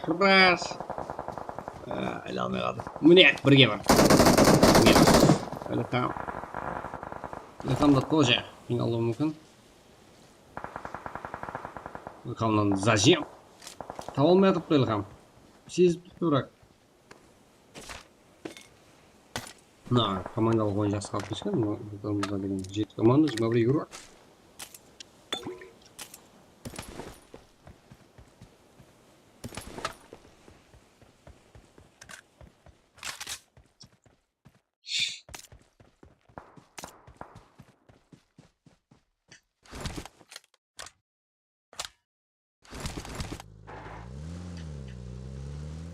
Krash. Aa, aylanmay qaldı. Mine, birge bar. Mine. Ilham. Ilham da тоже jeń alıwı múmkin. Ilhamnan zajim. Taba almay atırıptı Ilham. Sezip turıptı, birak. Mına, komandalıq oyın jaqsı qalıp keshken, mına, bir-birimizge degen jeti komanda, jigirma bir igrók.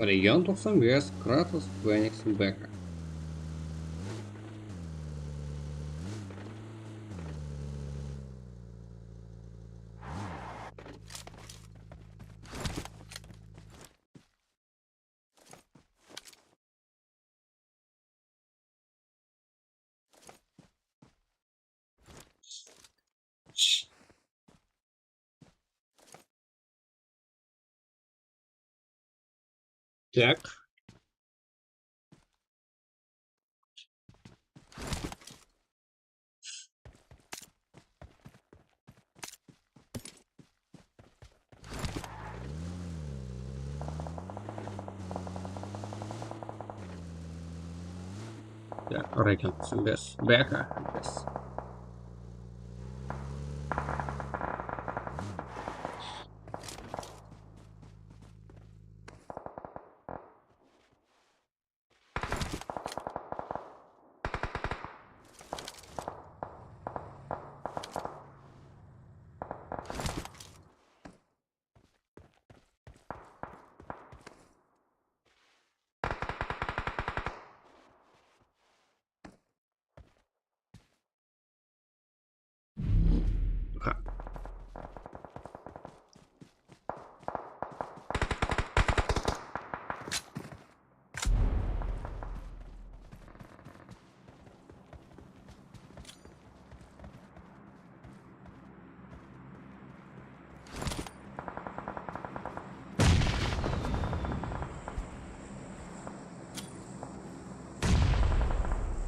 Region toqsan bes, Kratos, Feniks, Beka. Tak. Ya, Regan, sen bes. Beka, bes.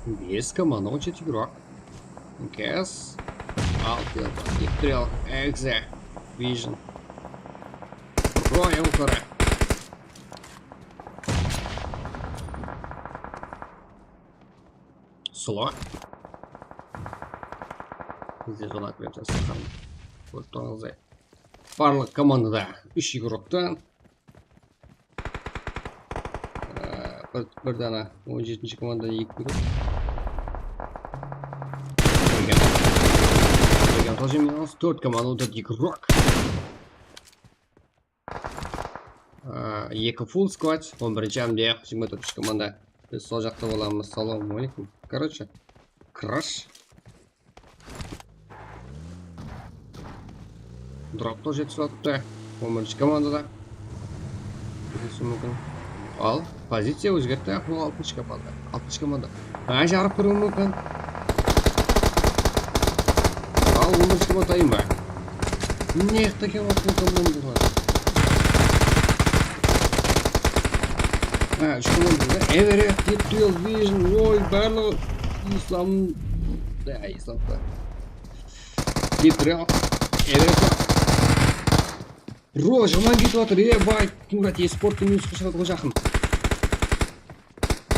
Bes komanda, on jeti игрок. Kes. Altı yıldız. Victory al. Exe. Vision. Royal Kore. Solo. Bizde zona kóre saxarın. Kórip turıńızday. Barlıq komandada úsh igroktan, e, bir, bir dana on jetinshi komandada eki igrok. Kórgen. Kórgen, тоже minus. Tórt komanda, tórt igrok. Á, eki full squad, on birinshi ámde, jigirma tórtinshi komanda. Biz sol jaqta bolamız. Assalamu aleykum. Короче, crash. Drop тоже túsip alıptı. On birinshi komandada. Bilesi múmkin. Al, poziciya ózgertti. Bul altınshı komanda. Altınshı komanda. Ha, jarıp kiriwi múmkin. Al, on birinshi komanda tayınba. Ne qıptı eken, otın komandalar. Ha, úsh komanda da. Everest, Deep Trail, Vision, oy, barlıǵı Islam. Da, Islam da. Deep Trail, Everest. Bro, jaman ketip atır, e, bay, Murat, esporttı minusqa shıǵadı ǵoy jaqın.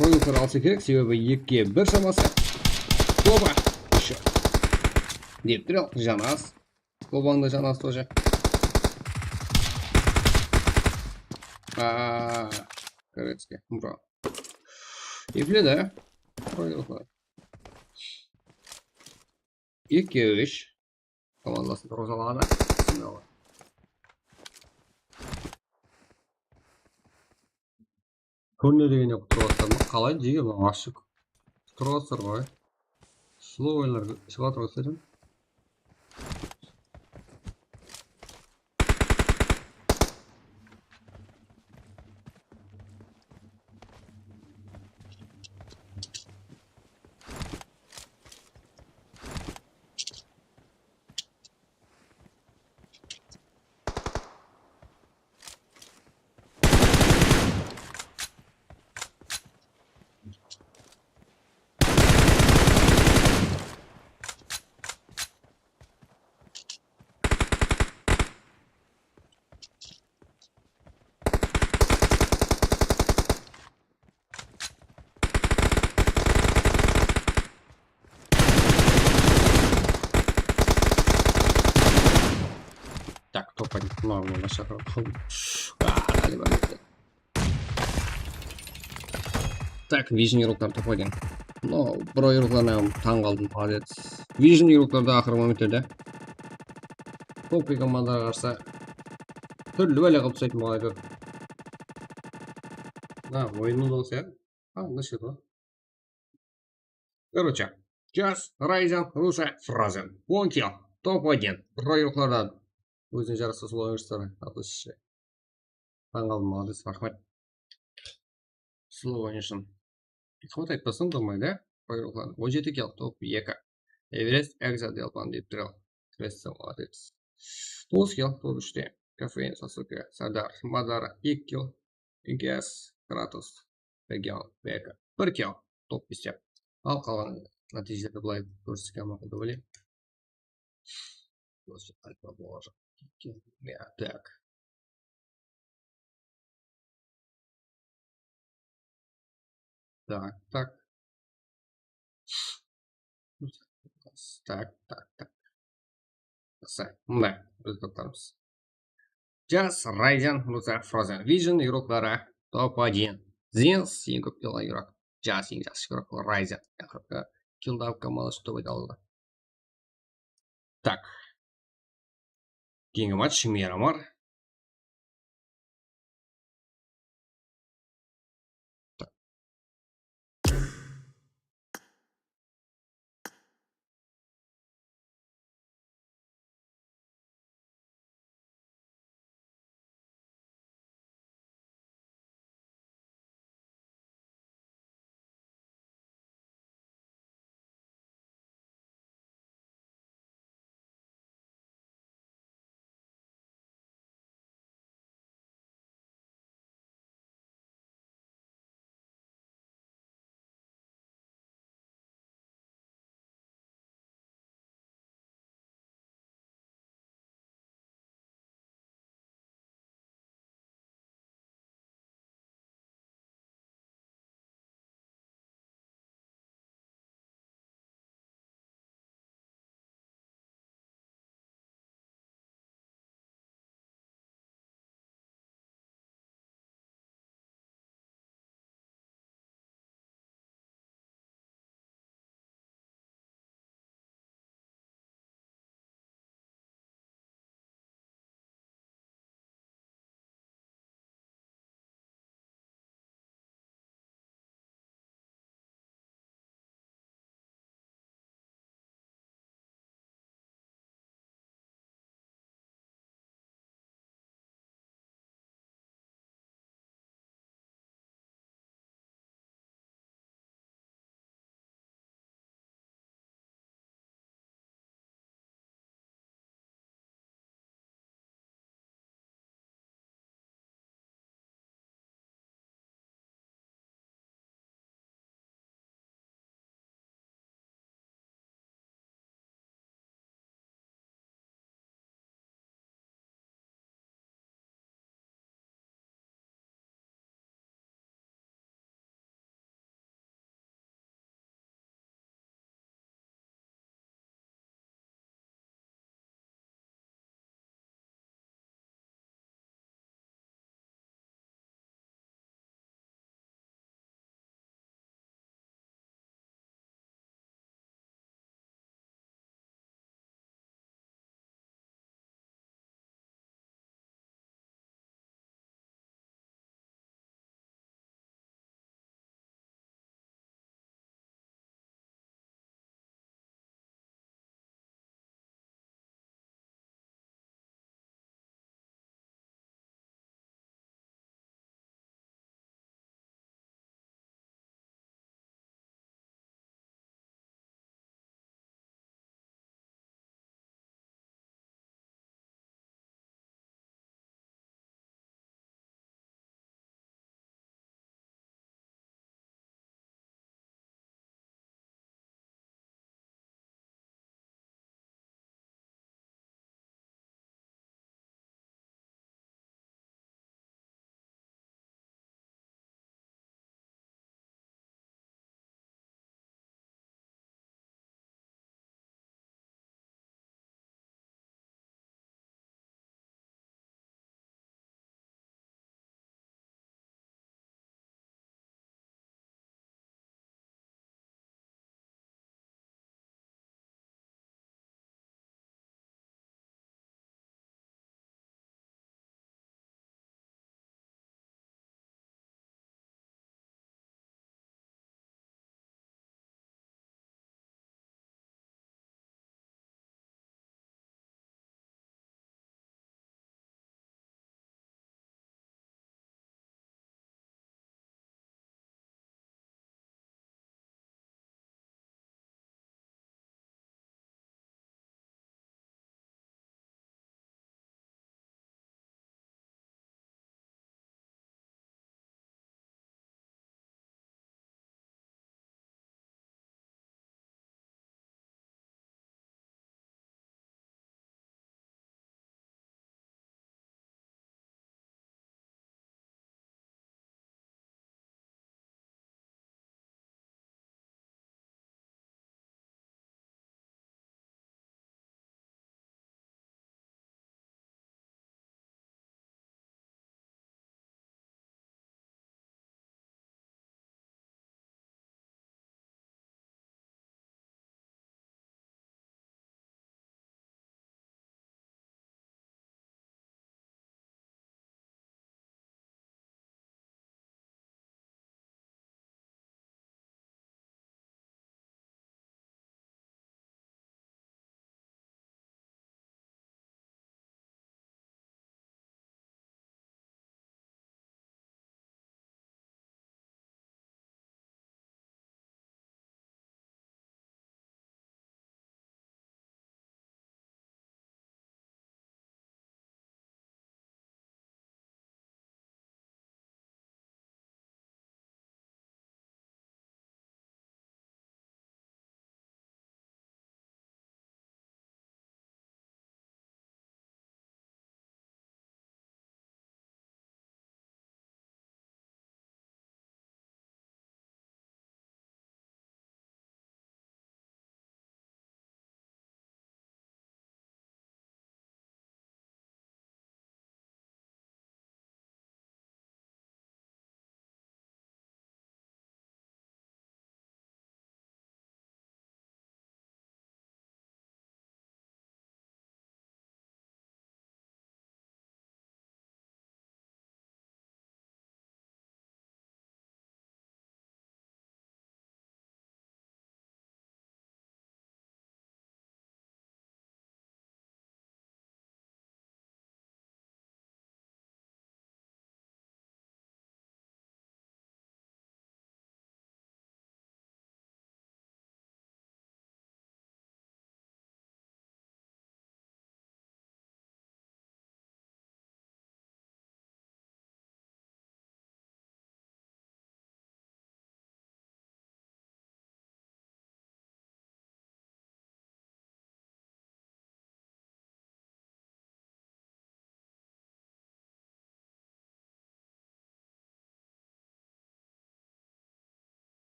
Royallar alsa kerek, sebebi ekige bir shaması. Oba, ещё. Deep Trail, janı az. Obańda janı az тоже. Aa, короче, bro. Epledi, Royallar. Ekige úsh. Komandasın turǵıza aladı. Turne degende turıp atırma? Qalay, jege, mınaw ashıq. Turıp atır ǵoy. Slow oyınlar shıǵıp atır ǵoy. Так, топ один. Мынау мені шақырып қалды. А, Алибай кетті. Так, Vision игрокlar top один. No, bro игрокlarına tań qaldım, молодец. Vision игрокlarda aqırǵı momentlerde top eki komandaǵa qarsı túrli bále qılıp túsedi, maǵan kóp. Ha, oyınnıń dosı ya. Ha, mına jerde. Короче, Jazz, Ryzen, Rusha, Frozen. On kill, top один. Bro игрокlardan. Ózine jaraslı slow oyınshıları, atılısıshı. Tań qaldım, молодец, raxmet. Slow oyınshın. Hikmet aytpasań bolmaydı, ya? Bro игрокlardan. On jeti kill, top eki. Everest, Exa, Delpan, Deep Trail. Kresse, молодец. Toǵız kill, top úshte. Kofein, Sasuke, Sardar, Madara, eki kill. Gas, Kratos, Legion, Vega. Bir kill, top beste. Al qalǵan nátiyjelerdi bılay kórsetken maqul dep oylayman. Alfa bolajaq. Ya, tak. Tak, tak. Tak, tak, tak. Jaqsı, mına rezultatlarımız. Jazz, Ryzen, Lucifer, Frozen Vision, игрокları top один. Zens, eń kóp kill alǵan игрок. Jazz, eń jaqsı игрок, Ryzen. Aqırǵı kill alıp komandası top один aldı. Tak. Keyingi match Miramar.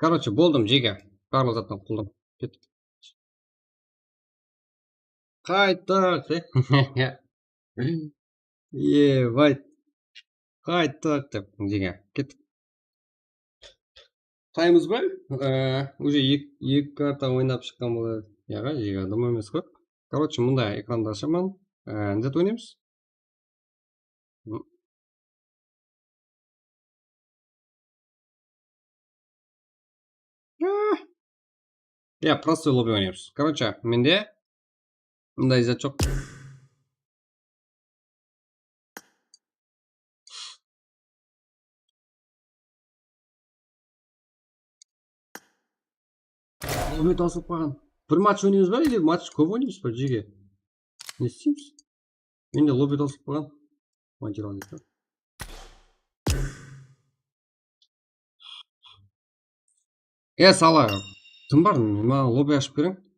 Короче, boldım, jege. Barlıq zattan qutıldım. Kettik. Qayttıq. Ебать. Qayttıq dep, jege. Kettik. Taymız ba? Ee, уже eki, eki karta oynap shıqqan boladı. Yaǵa, jege, adam emes ǵoy. Короче, mında ekranda ashaman. Ee, ne zat oynaymız? Ya, простой lobby oynaymız. Короче, mende mınday zat joq. Lobby tasılıp qalǵan. Bir match oynaymız ba, или match kóp oynaymız ba, jege? Ne isteymiz? Mende lobby tasılıp qalǵan. Montirov deydi. E, sala, kim bar? Maǵan lobby ashıp beriń.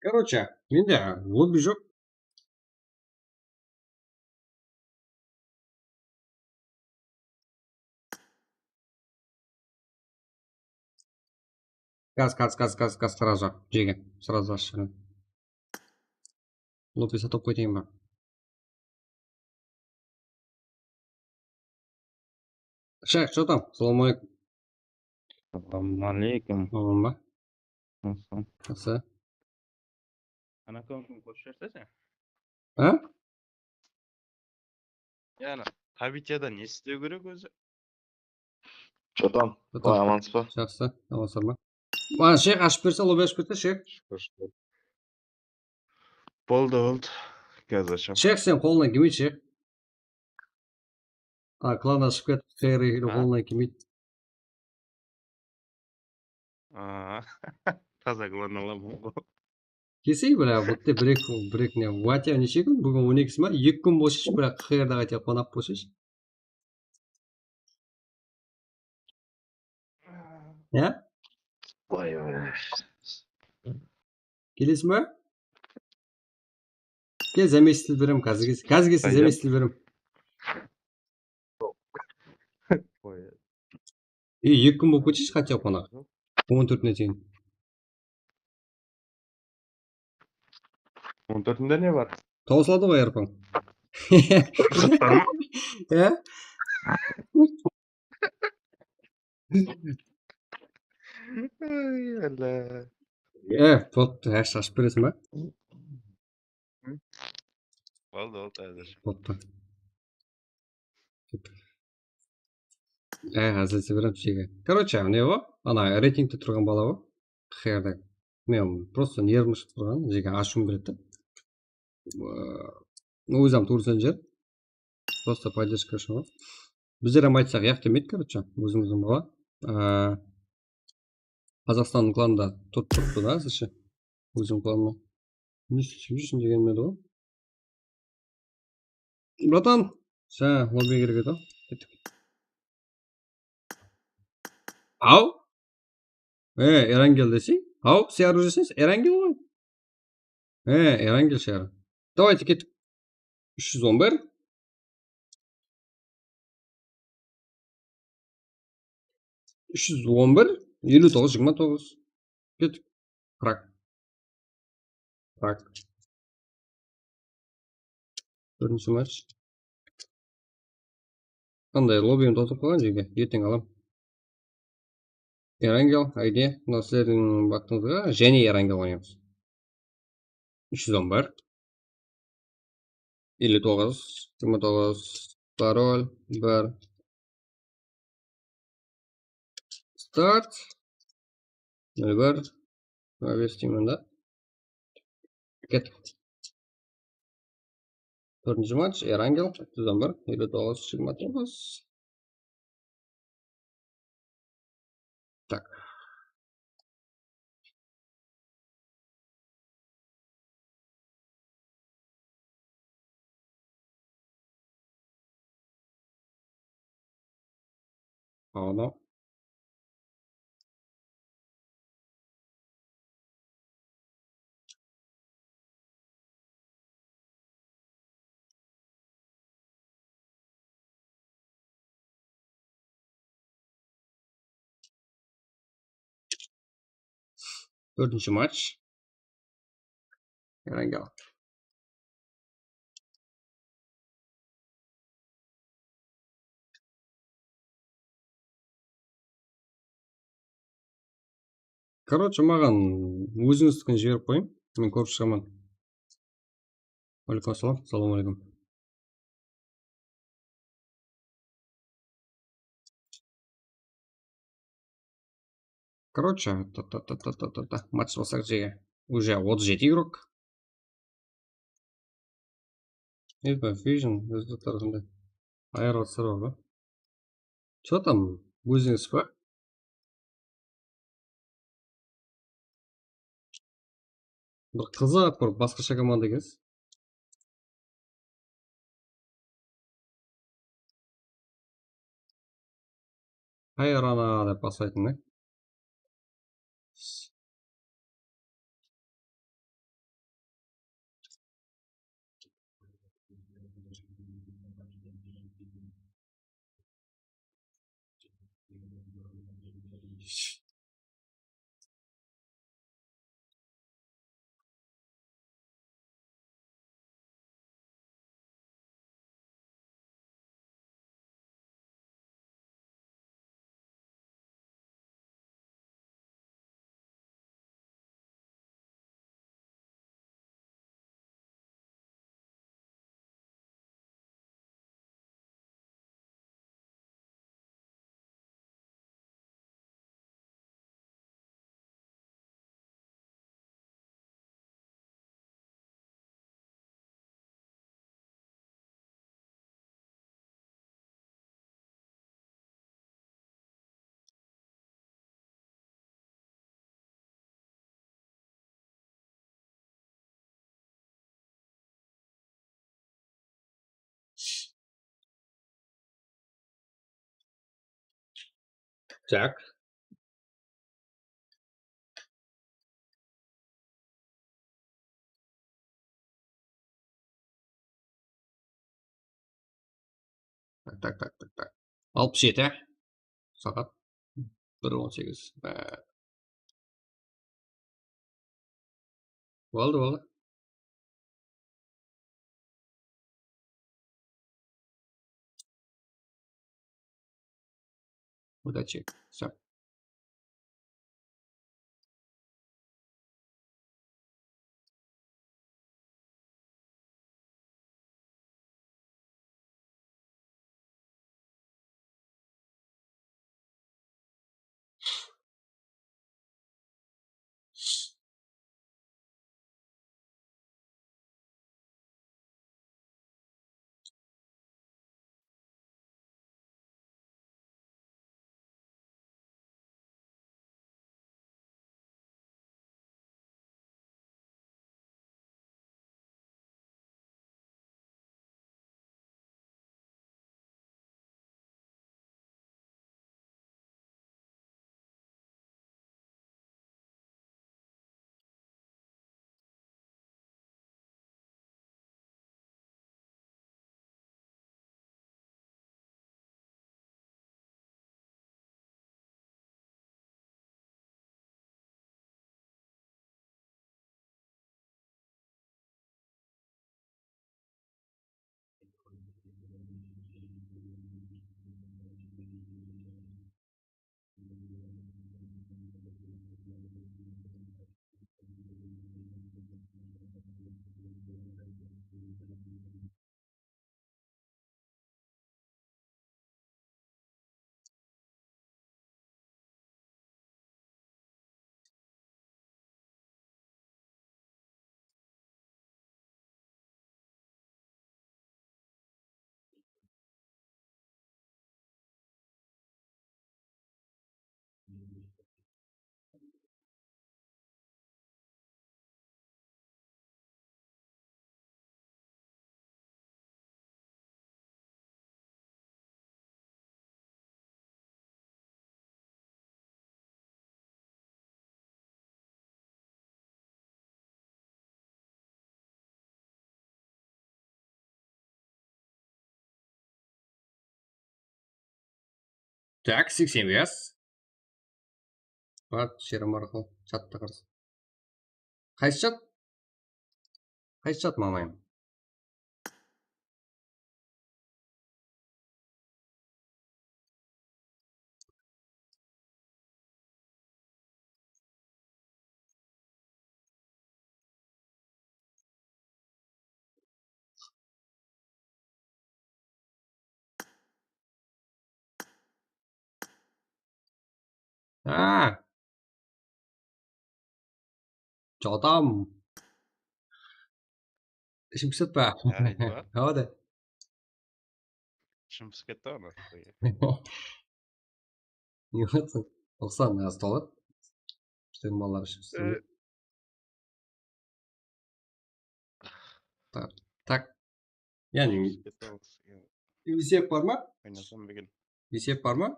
Короче, mende lobby joq. Gaz, gaz, gaz, gaz, gaz, сразу, jege, сразу ashıp jiberemen. Lobby satıp qoytayın ba? Shayx, что там? Салам алейкум. Салам алейкум. Aman ba? Nasılsın? Jaqsı. Ana kómkin qosıp jibersene. Ha? Ya, ana, Tabityada ne islew kerek ózi? Что там? Что там? Amansız ba? Jaqsı, amansan ba? Maǵan shayx ashıp berse, lobby ashıp berse, shayx. Boldı, boldı. Gaz asham. Shayx, sen qolına kelmeydi, shayx. A, klan ashıp ketip, qeyri qolına kelmeydi. Aa, taza klan alaman ǵoy. Kesey, bla, bitti, bir eki, bir eki ne, Vatya neshe kún? Búgin on ekisi ma? Eki kún bolsayshı, bla, qayerda qayta qonaq bolsayshı. Ya? Vay, vay. Kelesiz ba? Kel, zamestil berem, kázir kelsin. Kázir kelsin, zamestil berem. Ey, eki kún bolıp keteyinshi, хотя бы qonaq. On tórtine shekem. On tórtinde ne bar? Tawsıladı ǵoy, Erpon. Qızıqlar ma? Ya? Ay, Alla. E, boptı, házir ashıp beresiń ba? Boldı, boldı, házir. Boptı. E, házir islep beremiz, jege. Короче, ne o? Ana, reytingte turǵan bala o. Qayerda? Men просто nervim shıǵıp turǵan, jege, ashıwım keledi. Ózim turısan jer. Просто поддержка ushın ǵoy. Bizler hám aytsaq, yaq demeydi, короче, ózimizdiń bala. Aa, Qazaqstannıń klanında turıp turıptı da, házirshi. Ózim klanıma. Ne islep júrseń degen edi ǵoy. Bratan, sen lobby kerek edi. Kettik. Aw? E, Erangel deseń? Aw, siz arıwjısıńız, Erangel ǵoy. E, Erangel shıǵar. Давайте, kettik. Úsh júz on bir. Úsh júz on bir, eliw toǵız, jigirma toǵız. Kettik. Prag. Prag. Birinshi match. Qanday, lobbiyim toqtap qalǵan, jege. Erteń alam. Erangel, ayde, mına sizlerdiń baxtıńızǵa jáne Erangel oynaymız. Úsh júz on bir, eliw toǵız, jigirma toǵız, parol, bir. Start. Nol bir. Jigirma bes deymen da. Kettik. Tórtinshi match, Erangel, júz on bir, eliw toǵız, jigirma toǵız. Tak. Ana. Tórtinshi match. Erangel. Короче, maǵan ózińizdikin jiberip qoyıń. Men kórip shıǵaman. Aleykum assalam. Assalamu aleykum. Короче, ta-ta-ta-ta-ta-ta, match baslasaq jege. Уже otız jeti igrok. Ilpa Fusion, ózbek tarafında. Ayırıqlar bar ba? Что там, business pa? Bir qızıq, bir basqasha komanda ekensiz. Hayır ana dep baslaytın, e. Так. Tak, tak, tak, tak, tak. Alpıs jeti. Saat bir on segiz. Ee, Boldı, boldı. Udachi. Всё. Так, seksen bes. Var, sherim arqalı chatta qarsa. Qaysı chat? Qaysı chat, mamayım? Ha. Jotam. Ishim pisip pa? Yaraydı ma? Hawa da. Ishim pisip ketti ǵoy. Ne qılasań? Toqsan házir toladı. Biziń balalar ishim pisip. E. Tak, tak. Yaǵnıy, esep bar ma? Oynasam búgin. Esep bar ma?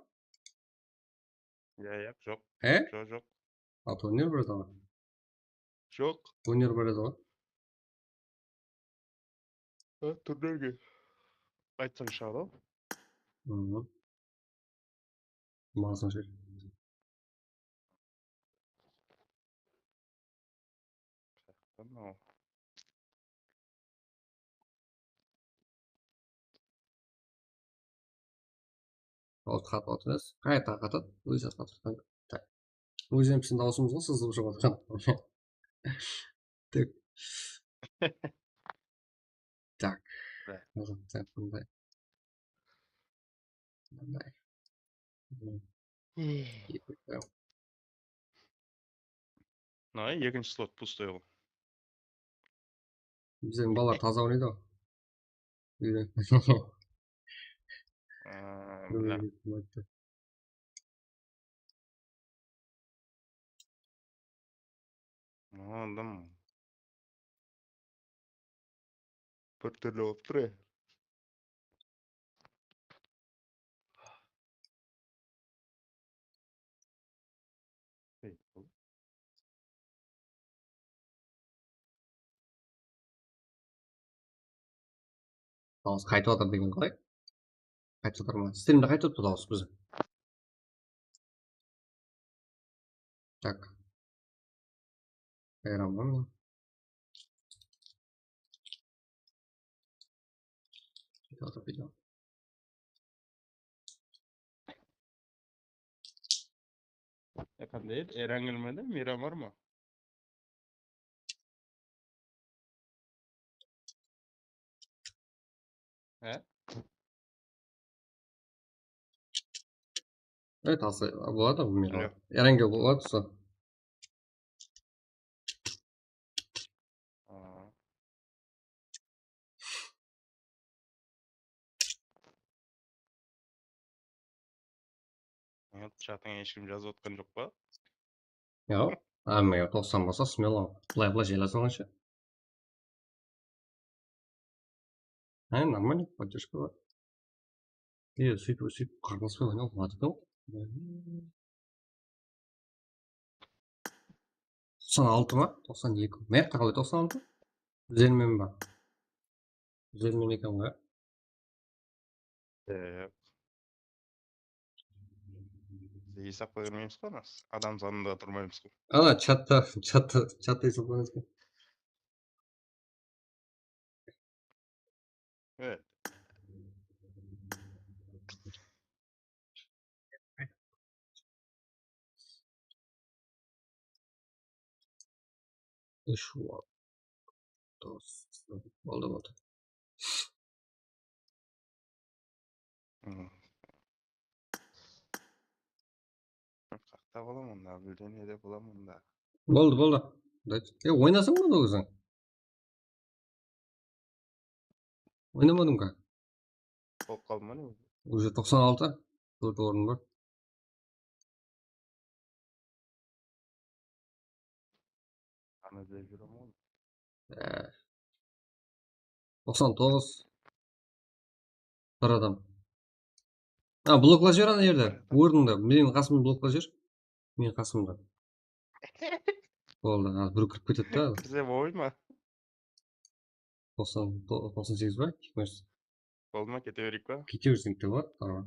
Ya, ya, joq. E? Joq, joq. A, turnir bir edi ǵoy. Joq. Turnir bir edi ǵoy. Ha, turnirge. Aytsań, shıǵadı. Mhm. Mınaw. Ol tarqatıp atır emes. Qayaqqa tarqatıp, ózi tarqatıp atır. Tak. Ózimizdiń dawısımız ǵoy sızılıp shıǵıp atırǵan. Tak. Tak. Mınaw, tak, mınday. Mınday. Mına, ekinshi slot pustoy ǵoy. Biziń balalar taza oynaydı ǵoy. Úyren. Aa, bile. Mınadan bir túrli bolıp tur ya. Dawıs qaytıp atır degen qalay? Qaytıp atır ma? Strimde qaytıp atır dawıs biziń. Tak. Hayranman men. Qaytıp atır degen. E, qanday edi? Eren kelmedi, Miramar ma? He? Evet, alsa boladı, bilmeymen. Alo. Erenge boladı usı. Aa. Chatına hesh kim jazıp atqan joq pa? Yoq, hámme toqsan bolsa, smelo. Bılay, bılay jayla salǵansha. Há, нормально, поддержка bar. E, sóytip, sóytip, qardaspay oynawǵa boladı eken. Toqsan altı ma? Toqsan eki. Mıyaqta qalay toqsan altı? Úzermen ba? Úzermen eken ǵoy. Ee, biz esapqa kirmeymiz ǵoy, anaw adam sanında turmaymız ǵoy. Ana, chatta, chatta, chatta esaplanamız ǵoy. Evet. Úsh waqıt. Dos, boldı, boldı. Hmm. Qaqta bolaman da, bilden ede bolaman da. Boldı, boldı. E, oynasań ba óziń? Oynamadıń ba? Bolıp qaldı ma ne? Уже toqsan altı. Tórt orın bar. Ana izlep júrem ǵoy. Ee, toqsan toǵız. Bir adam. A, bloklap jiber ana jerde. Ornında. Meniń qasımda bloklap jiber. Meniń qasımda. Boldı, házir birew kirip ketedi da. Kirse bolmay ma? Toqsan, to-, toqsan segiz ba? Ikki mıń. Boldı ma, kete bereyik pa? Kete berseń de boladı, tamam.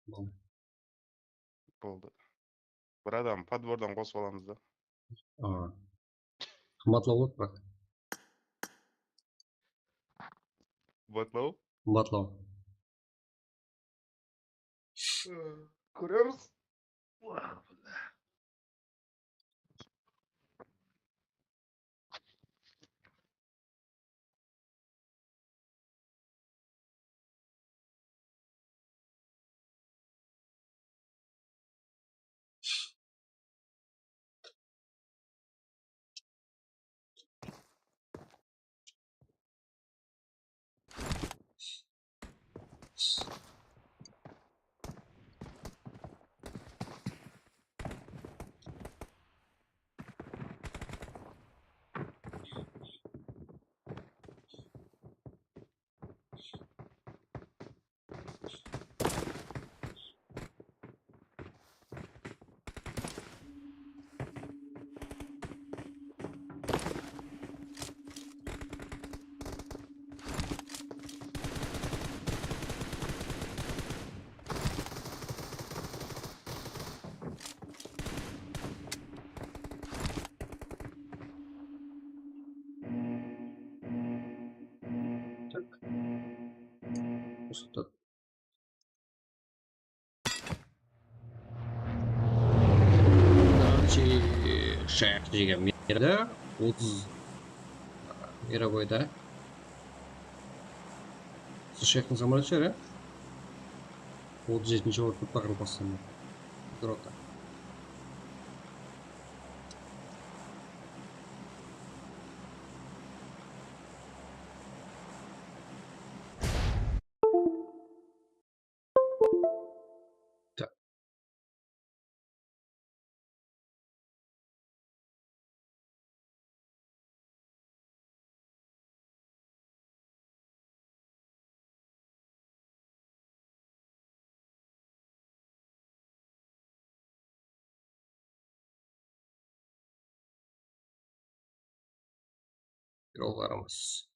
Boldı. Boldı. Bir adam podbordan qosıp alamız da. Aa. Qımbatlaw boladı, biraq. Qımbatlaw? Qımbatlaw. Kóremiz. Tak. Usı. Dálshe shayaq jegen merde otız miraboyda. Usı shayaqtıń samolyotı shıǵar, ya? Otız jetinshi orta paqırıp baslandı. Drota. Yollarımız.